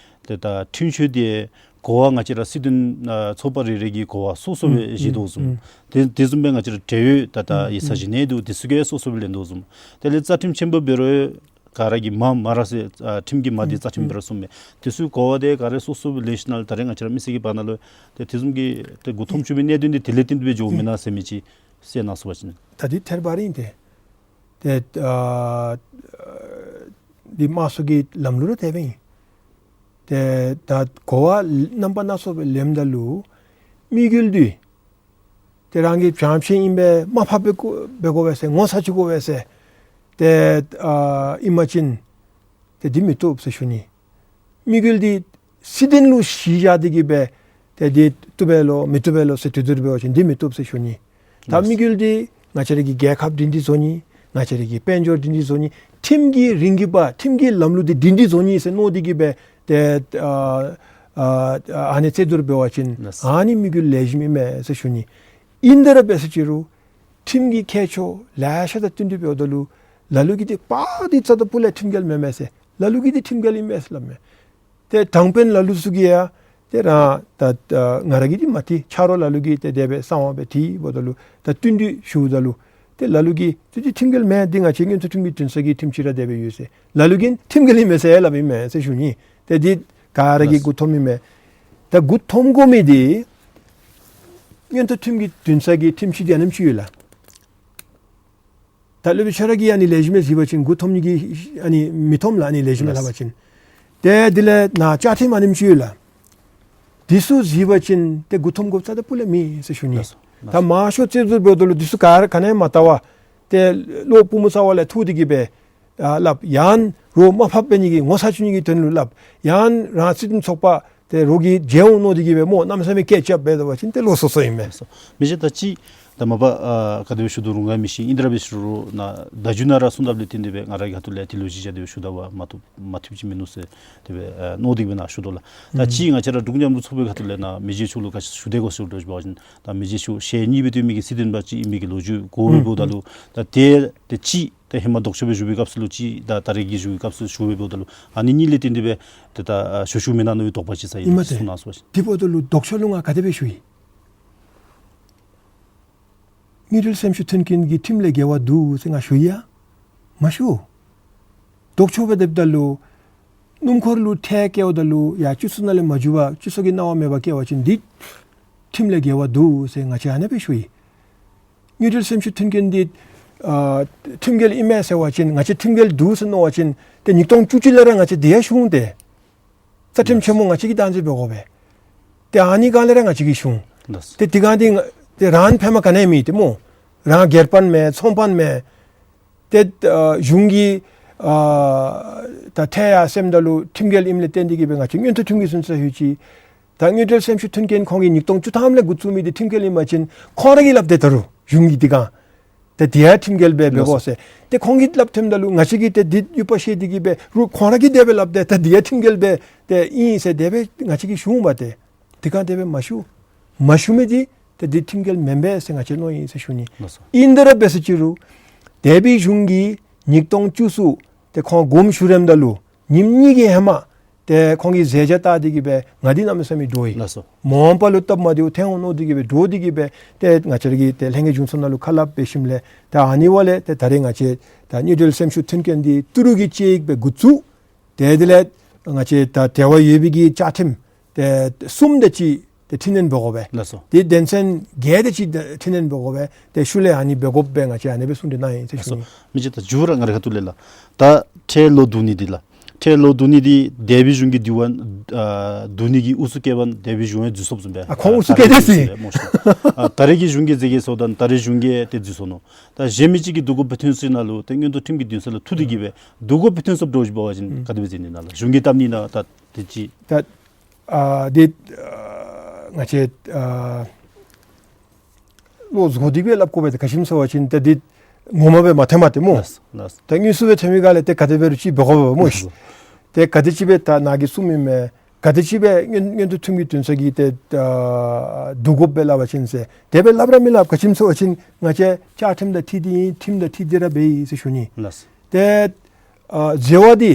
ཏེ་ད་འཁྲུན་ཆོད་དེ་གོ་བ་ང་བཅས་ར་སྲིད་དོན་ཨ་ཚོགས་པ་རེ་རེ་གིས་གོ་བ་སོ་སོ་སྦེ་ཨུམ་བཞེས་དོ་བཟུམ། ཨུམ་དེ་དེ་བཟུམ་སྦེ་ང་བཅས་ར་འབྲེལ་ཡོད་ད་ད་ཨུམ་ཡིག་ཚང་ཨུམ་གཞི་ནས་འདུག། དེ་ཚུ་གིས་སོ་སོ་སྦེ་ལེན་དོ་བཟུམ། དེ་ལས་རྩ་ཁྲིམས་ཆེན་པོ་འབད་རུང་ག་ར་གིས་མ་མ་ར་ཟེར་ཨ་ཁྲིམས་ཀྱི་མ་དེ་ཨུམ་རྩ་ཁྲིམས་ཨུམ་འབད་ར་གསུངས་མས། དེ་ཚུ་གོ་བ་དེ་ག་ར་སོ་སོ་སྦེ་ལེན་ཞིནམ་ལས་ད་རེས་ང་བཅས་ར་མི་སེར་གྱི་བར་ན་ལུ་ཏེ་དེ་བཟུམ་གྱི་ཏེ་མགུ་འཐོམ་ཚུགས་པའི་གནད་དོན་དེ་དེ་ལས་བརྟེན་ཏེ་སྦེ་འགྱོཝ་མེན་ན་ཟེར་མི་ཅིག་གསལ་གནང་ཚུགས་པ་ཅིན། ད་འདི་ཐད་རི་བ་རི་ཨིན་ཏེ། ཏེ་ཨ་འདི་དམངས་གཙོ་གི་ལམ་ལུགས་ར་དེ་སྦེ་ཨིན། ཏེ་ད་གོ་བ་རྣམ་པ་སྣ་ཚོགས་སྦེ་ལེནམ་ད་ལུ་དམིགས་ཡུལ་འདི་ཏེ་རང་གི་བྱམས་ཆེན་ཨིན་པས་དམའ་ཕབ་འབད་དགོ་འབད་དགོ་པས་ཟེར་ངོ་ཚ་བཅུག་དགོ་པས་ཟེར་ཏེ་ཨ་ཨིན་པ་ཅིན་ཏེ་འདི་མི་བཏུབ་ཟེར་ཞུ་ནི། དམིགས་ཡུལ་འདི་སྲིད་དོན་ལུ་གཞི་བཞག་སྟེ་གི་སྦེ་ཏེ་འདི་བཏུབ་པས་ལོ་མི་བཏུབ་པས་ལོ་ཟེར་དེ་སྦེ་འབད་བ་ཅིན་འདི་མི་བཏུབ་ཟེར་ཞུ་ནི། ད་ལགས། དམིགས་ཡུལ་འདི་ང་བཅས་ར་གི་རྒྱལ་ཁབ་སྒྲིང་སྒྲི་བཟོ་ནི། ང་བཅས་ར་གི་དཔལ་འབྱོར་སྒྲིང་སྒྲི་བཟོ་ནི། ཁྲིམས་ཀྱི་རིང་གི་པ་ཁྲིམས་ཀྱི་ལམ་ལུགས་འདི་སྒྲིང་སྒྲི་བཟོ་ནི་ཟེར་མནོ་སྟེ་གི་སྦེ་ཏེ་ཨ་ཨ་ཨ་ནི་རྩོད་བསྡུར་འབད་བ་ཅིན་ལགས། ཨ་ནི་དམིགས་ཡུལ་ལེགས་ཤོམ་ཨིན་མས་ཟེར་ཞུ་ནི། ཨིན་ཏེ་ར་འབད་ཟེར་ཅི་རུང་ཁྲིམས་ཀྱི་ཁྱད་ཆོས་ལེ་ཤ་དང་བསྟུན་ཏེ་འབདཝ་ད་ལུ་ལ་ལུ་གིས་འདི་པ་འདི་རྩ་དང་སྤུ་ལས་ཁྲིམས་འགལ་མེན་མས་ཟེར། ལ་ལུ་གིས་འདི་ཁྲིམས་འགལ་ཨིན་མས་ཟེར་སླབ་མས། ཏེ་དྲང་དཔོན་ལ་ལུ་ཚུ་གིས་ཡང་ཏེ་རང་ད་ད་ང་ར་གིས་འདི་མ་བཏུབ། ཆ་རོགས་ལ་ལུ་གིས་ཏེ་དེ་སྦེ་གསང་བ་སྦེ་བཏུབ་འབདཝ་ད་ལུ་ད་བསྟུན་ཏེ་ཞུཝ་ད་ལུ་ཏེ་ལ་ལུ་གིས་ཏེ་འདི་ཁྲིམས་འགལ་མེན། འདི་ང་བཅས་མངོན་མཐོ་ཁྲིམས་ཀྱི་འདུན་ས་གི་ཁྲིམས་ཞིབ་ར་དེ་སྦེ་ཡོད་ཟེར། ལ་ལུ་གིས་ཁྲིམས་འགལ་ཨིན་མས་ཟེར་སླབ་ཨིན་མས་ཟེར་ཞུ་ནི། ཏེ་འདི་ག་ར་གིས་མགུ་འཐོམ་ཨིན་མས། ད་མགུ་འཐོམ་དགོ་མི་འདི་མངོན་མཐོ་ཁྲིམས་ཀྱི་འདུན་ས་གི་ཁྲིམས་ཞིབ་འདི་ཨ་ནེམ་ཅིག་ཡོད་ལགས། ད་སློབ་དཔོན་ཁྱོད་ར་གིས་ཨ་ནི་ལེགས་ཤོམ་སྦེ་གཟིགས་པ་ཅིན་མགུ་འཐོམ་ནི་གི་ཨ་ནི་མི་འཐོམ་ལགས། ཨ་ནི་ལེགས་ཤོམ་སྦེ་ལགས། ལྷབ་པ་ཅིན། ཏེ་དེ་ལས་ནཱ་བཅའ་ཁྲིམས་ཨ་ནེམ་ཅིག་ཡོད་ལགས། འདི་ཚུ་གཟིགས་པ་ཅིན་ཏེ་མགུ་འཐོམ་དགོཔ་རྩ་དང་སྤུ་ལས་མེད་ཟེར་ཞུ་ནི། ལགས་སོ། ད་མང་ཤོས་རྩོད་བསྡུར་འབདཝ་ད་ལུ་འདི་ཚུ་ག་ར་ག་ནི་ཡང་མ་བལྟ་བར་ཏེ་བློ་པུས་མོ་རྩ་བ་ལས་འཐུ་སྟེ་གི་སྦེ་ཨ་སླབ། ཡང་རོགས་དམའ་ཕབ་འབད་ནི་གི་ངོ་ཚ་བཅུག་ནི་གི་དོན་ལུ་སླབ། ཡང་རང་སྲིད་དོན་ཚོགས་པ་ཏེ་རོགས་ཀྱིས་བརྗེ་འོང་མནོ་སྟེ་གི་སྦེ་མོ་གནམ་མེད་ས་མེད་སྐད་རྐྱབ་འབད་བ་ཅིན་ཏེ་ལོག་སོ་སོ་ཨིན་མས། སོ། མི་རྗེ་ད་ཅི་ད་མ་པ་ཨ་ག་དེ་སྦེ་ཞུ་དོ་རུང་ག་མི་ཤེས། ཨིན་ཏེ་ར་འབད་ཞུ་རུང་ནཱ་ད་རྒྱུན་ནང་ར་གསུངས་དོ་ལས་བརྟེན་ཏེ་སྦེ་ང་ར་གི་ཁ་ཐུག་ལས་ཏེ་ལོ་ཅིག་ཅིག་དེ་སྦེ་ཞུ་ད་པ་མ་བཏུབ་མ་བཏུབ་ཅིག་མིན་ནུག་ཟེར་དེ་སྦེ་ཨ་མནོ་སྟེ་གི་སྦེ་ནཱ་ཞུ་དོ་ལགས། ད་ཨུམ་ཅིག་ང་བཅས་ར་འབྲུག་མཉམ་རུབ་ཚོགས་པའི་ཁ་ཐུག་ལས་ནཱ་མི་རྗེ་མཆོག་ལུ་ག་ཅི་ཞུ་དགོ་ཟེར་ཞུ་དགོ་པ་ཅིན་ད་མི་རྗེ་མཆོག་ཞལ་གཉིས་སྦེ་སྡོད་མི་གི་སྲིད་དོན་པ་ཅིག་ཨིན་མི་གི་ལོ་རྒྱུས་གོཝ་ཨུམ་འབདཝ་ད་ལུ་ད་ཏེ་ཏེ་ཅིག་ཏེ་ཧེ་མ་ལྡོག་ཕྱོགས་སྦེ་བཞུགས་པའི་སྐབས་སུ་ལུ་ཅིག་ད་ད་རེས་ཀྱི་བཞུགས་པའི་སྐབས་སུ་ཞུ་བའི་འབདཝ་ད་ལུ་ཨ་ནི་གཉིས་ལས་བརྟེན་ཏེ་སྦེ་ཏེ་ད་ཨ་ཞུ་ཞུཝ་མེན་ན་མནོ་བའི་དོགས་པ་ཅིག་ཟ་ཡི། ཨིན་མས་ཏེ། གསུང་གནང་སོང་པ་ཅིན། དེ་འབདཝ་ད་ལུ་ལྡོག་ཕྱོགས་ལུ་ང་ག་དེ་སྦེ་ཞུ་ཡི། དངུལ་འབྲེལ་སེམས་ཤུགས་མཐུན་རྐྱེན་གྱི་ཁྲིམས་ལས་འགལ་བ་འདུག་ཟེར་ང་ཞུ་ཡི་ཡ། མ་ཞུ། ལྡོག་ཕྱོགས་སྦེ་སྡོདཔ་ད་ལུ་ སྣུམ་འཁོར་ལུ་ཐལ་བཀལཝ་ད་ལུ་ཡར་སྤྱི་ཚོགས་ནང་ལས་མ་འགྱོ་བར་སྤྱི་ཚོགས་ཀྱི་སྣང་བ་མེད་པར་བཀལ་བ་ཅིན་འདི་ཁྲིམས་ལས་འགལ་བ་འདུག་ཟེར་ང་བཅས་ཨ་ནི་སྦེ་ཞུ་ཡི། དངུལ་འབྲེལ་སེམས་ཤུགས་མཐུན་རྐྱེན་འདི་ཨ་ཁྲིམས་འགལ་ཨིན་མས་ཟེར་བ་ཅིན་ང་བཅས་ཁྲིམས་འགལ་འདུག་ཟེར་མནོ་བ་ཅིན་ཏེ་ཉིས་སྟོང་བཅུ་གཅིག་ལས་ར་ང་བཅས་དེ་ཡང་ཞུ་འོང་ཏེ། རྩ་ཁྲིམས་ཆེན་མོ་ང་བཅས་ཀྱིས་བདག་འཛིན་འབད་དགོ་པས། ཏེ་ཨ་ནི་སྒང་ལས་ར་ང་བཅས་ཀྱིས་ཞུ་འོང་། ལགས་སོ། ཏེ་དེ་སྒང་འདི་ཏེ་རང་ཕན་མ་ག་ནི་མེད་ཏེ་སྨོ། རང་སྒེར་ཕན་མེད་ཚོང་ཕན་མེད། ཏེ་ཨ་གཞུང་གིས་ཨ་ད་ཐལ་ཡར་སེལཝ་ད་ལུ་ཁྲིམས་འགལ་ཨིནམ་ལས་བརྟེན་ཏེ་གིས་སྦེ་ང་བཅས་མངོན་མཐོ་ཁྲིམས་ཀྱི་ཟུར་ས་ལྷོད་ཅི། ད་དངུལ་འབྲེལ་སེམས་ཤུགས་མཐུན་རྐྱེན་ཁོང་གིས་ཉིས་སྟོང་བཅུ་ཐམ་ལས་འགོ་བཙུགས་མི་འདི་ཁྲིམས་འགལ་ཨིན་པ་ཅིན་ཁོང་ར་གིས་སླབ་སྟེ་ད་རུང་གཞུང་གིས་དེ་སྒང་ཏེ་དེ་ཡང་ཁྲིམས་འགལ་སྦེ་འབད་དགོ་ཟེར། ཏེ་ཁོང་གིས་སླབ་ཐོནམ་ད་ལུ་ང་བཅས་ཀྱིས་ཏེ་འདི་ཡོདཔ་ཤེས་ཏེ་གིས་སྦེ་རུང་ཁོང་ར་གིས་དེ་སྦེ་སླབ་སྟེ་ད་དེ་ཡང་ཁྲིམས་འགལ་སྦེ་ཏེ་ཨིན་ཟེར་དེ་སྦེ་ང་བཅས་ཀྱིས་ཞུ་འོང་པ་ཏེ། དེ་སྒང་དེ་སྦེ་མ་ཞུ། མ་ཞུ་མི་འདི་ཏེ་འདི་ཁྲིམས་འགལ་མེན་པས་ཟེར་ང་བཅས་མནོ་ཡི་ཟེར་ཞུ་ནི། ལགས་སོ། ཨིན་ཏེ་ར་འབད་ཟེར་ཅི་རུང་དེ་སྦེ་གཞུང་གིས་ཉིས་སྟོང་བཅུ་གསུམ་ཏེ་ཁོང་དགོངསམ་ཞུ་རནམ་ད་ལུ་ཉིནམ་གཉིས་ཀྱི་ཧེ་མ་ཏེ་ཁོང་གིས་མཛད་བྱ་བལྟ་སྟེ་གིས་སྦེ་ང་འདི་གནམ་མེད་ས་མེད་འདྲོག་ཡི། ལགས་སོ། མ་འོངས་པ་ལུ་སྟབས་མ་བདེཝ་ཐོན་འོང་མནོ་སྟེ་གིས་སྦེ་འདྲོག་སྟེ་གིས་སྦེ་ཏེ་ང་བཅས་ར་གིས་ཏེ་ལྷན་རྒྱས་གཞུང་ཚོགས་ནང་ལུ་ཁ་སླབ་འབད་ཞིནམ་ལས་ཏེ་ཨ་ནི་བ་ལས་ཏེ་ད་རེས་ང་བཅས་ད་དངུལ་འབྲེལ་སེམས་ཤུགས་མཐུན་རྐྱེན་འདི་ཏི་རུ་གི་དཔྱད་ཡིག་སྦེ་འགོ་བཙུགས། ཏེ་དེ་ལས་ང་བཅས་ད་འབྲེལ་བ་ཡོད་པའི་གི་བཅའ་ཁྲིམས་ཏེ་གསུམ་དེ་ཅིག་ཏེ་འཕྲི་སྣོན་འབད་དགོ་པས། ལགས་སོ། ཏེ་དོན་ཚན་བརྒྱད་དེ་ཅིག་ཏེ་འཕྲི་སྣོན་འབད་དགོ་པས། ཏེ་ཤུལ་ལས་ཨ་ནི་འབད་དགོཔ་སྦེ་ང་བཅས་ཨ་ནི་སྦེ་གསུངས་ཏེ་གནང་ཡི་ཟེར་ཞུ་ནི། ལགས་སོ། མི་རྗེ་ད་མཇུག་ར་ང་རའི་ཁ་ཐུག་ལས་ལགས། ད་ཁྲལ་ལོག་བསྡུ་ནི་འདི་ལགས། ཁྲལ་ལོག་བསྡུ་ནི་འདི་འདས་པའི་གཞུང་གིས་བསྡུ་བ་ཨ་བསྡུ་ནི་གི་ཨུ་ཚུགས་བསྐྱེད་པ་འདས་པའི་གཞུང་ཡང་བསྡུ་སོངམ་བཟུམ་སྦེ། ཨ་ཁོང་ཨུ་ཚུགས་བསྐྱེད་དེ་ཟེར། མོ་ཤིག། ཨ་ད་རེས་ཀྱི་གཞུང་གིས་མཛད་གེ་ཟེརཝ་ད་ད་རེས་གཞུང་གིས་ཏེ་བསྡུ་སོང་ནུག། ད་གཞན་མི་ཅིག་གིས་བསྡུ་དགོཔ་འཐོན་སོང་ནུག་ལོ། ཏེ་མངོན་མཐོ་ཁྲིམས་ཀྱི་འདུན་ས་ལུ་ཐུག་སྟེ་གིས་སྦེ་བསྡུ་དགོཔ་འཐོན་སོངམ་འདྲཝ་ཅིག་འབད་བ་ཅིན་ཨུམ་ག་དེ་སྦེ་མཛད་ནི་ཨིན་ན་ལགས། གཞུང་གིས་བཏབ་ནི་ཨིན་ན་ད་དེ་ཅིག། ད་ཨ་འདི་ཨ་ང་བཅས་ཨ་བློ་བཟོ་སྟེ་སྦེ་སླབ་དགོ་པས། ཏེ་ག་ཅི་སྨོ་ཟེར་བ་ཅིན་ཏེ་འདི་ངོ་མ་སྦེ་མ་ཐོནམ་ཏེ་སྨོ། ལགས་སོ། ལགས་སོ། ད་དངོས་སུ་སྦེ་ཐོན་མི་ག་ལས་ཏེ་ག་དེ་སྦེ་རུང་ཅིག་འབད་དགོ་པས་སྨོ་ཤིག། ལགས་སོ། ཏེ་ག་དེ་ཅིག་སྦེ་ད་ནཱ་གིས་གསུངས་མི་མས། ག་དེ་ཅིག་སྦེ་མངོན་མངོན་མཐོ་ཁྲིམས་ཀྱི་འདུན་ས་གིས་ཏེ་ཨ་བསྡུ་དགོཔ་སྦེ་སླབ་པ་ཅིན་ཟེར་དེ་སྦེ་སླབ་ར་མི་སླབ། ག་ཅི་སྨོ་ཟེར་བ་ཅིན་ང་བཅས་བཅའ་ཁྲིམས་དང་འཁྲིལ་ཏེ་ཨིན། ཁྲིམས་དང་འཁྲིལ་ཏེ་ར་འབད་ཡི་ཟེར་ཞུ་ནི། ལགས་སོ། ཏེ་ཨ་འཛོལ་བ་འདི་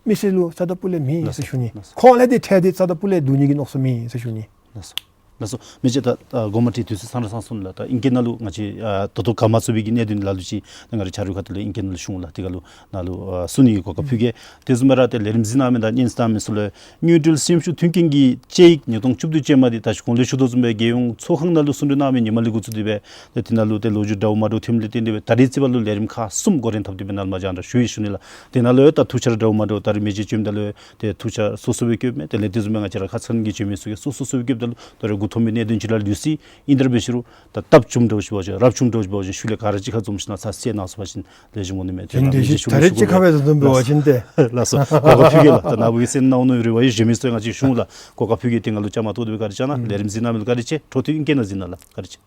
མི་སེར་ལུ་རྩ་དང་སྤུ་ལས་མེད་ཟེར་ཞུ་ནི། ལགས་སོ། ཁོང་ལས་འདི་ཁྲལ་འདི་རྩ་དང་སྤུ་ལས་བསྡུ་ནི་གི་མནོ་བསམ་མེད་ཟེར་ཞུ་ནི། ལགས་སོ། ལགས་སོ། མི་རྗེ་ད་ཨ་དགོངསམ་ཁྲེལ་དུས་ཚོད་ཚང་ར་ཚང་སོང་ལགས། ད་ཨིང་སྐད་ནང་ལུ་ང་བཅས་ཨ་ད་ལྟོ་ག་མ་ཚུད་པའི་གི་གནད་དོན་ལ་ལུ་ཅིག་ད་ང་རའི་ཆ་རོགས་ཁ་ཐུག་ལས་ཨིང་སྐད་ནང་ལུ་ཞུ་འོང་ལགས། དེ་ཁ་ལུ་ནཱ་ལུ་ཨ་གསུང་ནི་གི་གོ་སྐབས་ཕུལ་གེ། དེ་བཟུམ་སྦེ་ར་ཏེ་ལས་རིམ་གཟིགས་གནང་མི་དང་གཉེན་གནང་མི་ཚུ་ལུ་དངུལ་འབྲེལ་སེམས་ཤུགས་མཐུན་རྐྱེན་གྱི་དཔྱད་ཡིག་ཉིས་སྟོང་བཅུ་བདུན་ཅན་མ་འདི་ད་ཅི་གོང་ལུ་ཞུ་དོ་བཟུམ་སྦེ་རྒྱལ་ཡོངས་ཚོགས་ཁང་ནང་ལུ་གསུང་གྲོས་གནང་མི་ཉིན་མ་ལས་འགོ་བཙུགས་ཏེ་སྦེ་ཏེ་དེ་ནང་ལུ་ཏེ་ལོ་རྒྱུས་འདྲཝ་མ་འདྲཝ་ཐོནམ་ལས་བརྟེན་ཏེ་སྦེ་ད་རེས་རྩིས་པ་ལུ་ལས་རིམ་ཁག་གསུམ་འགོ་འདྲེན་འཐབ་སྟེ་སྦེ་ནཱ་ལུ་མ་བྱོན་ར་ཞུ་ཡི་ཞུ་ནི་ལགས། དེ་ནང་ལུ་ཡང་ད་ཐུགས་འཆར་འདྲཝ་མ་འདྲཝ་ད་རེས་མི་རྗེ་བྱོནམ་ད་ལུ་ཏེ་ཐུགས་འཆར་སོ་སོ་སྦེ་བཀོདཔ་མས། ཏེ་ལས་དེ་བཟུམ་སྦེ་ང་བཅས་ར་ཁ་ཙ་ཁ་ཉིནམ་གྱི་བྱོན་མི་ཚུ་གིས་སོ་སོ་སོ་སྦེ་བཀོདཔ་ད་ལུ་ད་རེས་མགུ་འཐོམ་པའི་གནད་དོན་ཅིག་ར་ལུས་ཅི། ཨིན་ཏེ་ར་འབད་ཞུ་རུང་ད་སྟབས་བྱུངམ་འདྲཝ་ཅིག་འབད་བ་ཅིན་རབ་བྱུངམ་འདྲཝ་ཅིག་འབད་བ་ཅིན་ཤུལ་ལས་ག་ར་གཅིག་ཁར་འཛོམས་ཞིནམ་ལས་ཚར་གཅིག་གནང་ཚུགས་པ་ཅིན་ལེགས་ཤོམ་འོང་ནི་མས། ཏེ་དེ་འདི་ལས་ཅིག་ད་རེས་གཅིག་ཁར་སྦེ་འཛོམས་འབད་བ་ཅིན་ཏེ། ལགས་སོ། གོ་སྐབས་ཕུལ་གེ་ལགས། ད་ནཱ་བུ་གིས་གསན་གནང་ནི་རེ་བ་ཡོད། གཞན་མི་ཚུ་ཡང་ང་བཅས་ཞུ་འོང་ལགས། གོ་སྐབས་ཕུལ་གེ། ཏེ་ང་ལུ་བཅའ་མར་གཏོགས་ཏེ་སྦེ་བཀའ་དྲིན་བསྐྱང་གནང་། ལས་རིམ་གཟིགས་གནང་མི་ལུ་བཀའ་དྲིན་ཆེ། འཕྲོ་མཐུད་ཨིང་སྐད་ནང་གཟིགས་གནང་ལགས། བཀའ་དྲིན་ཆེ།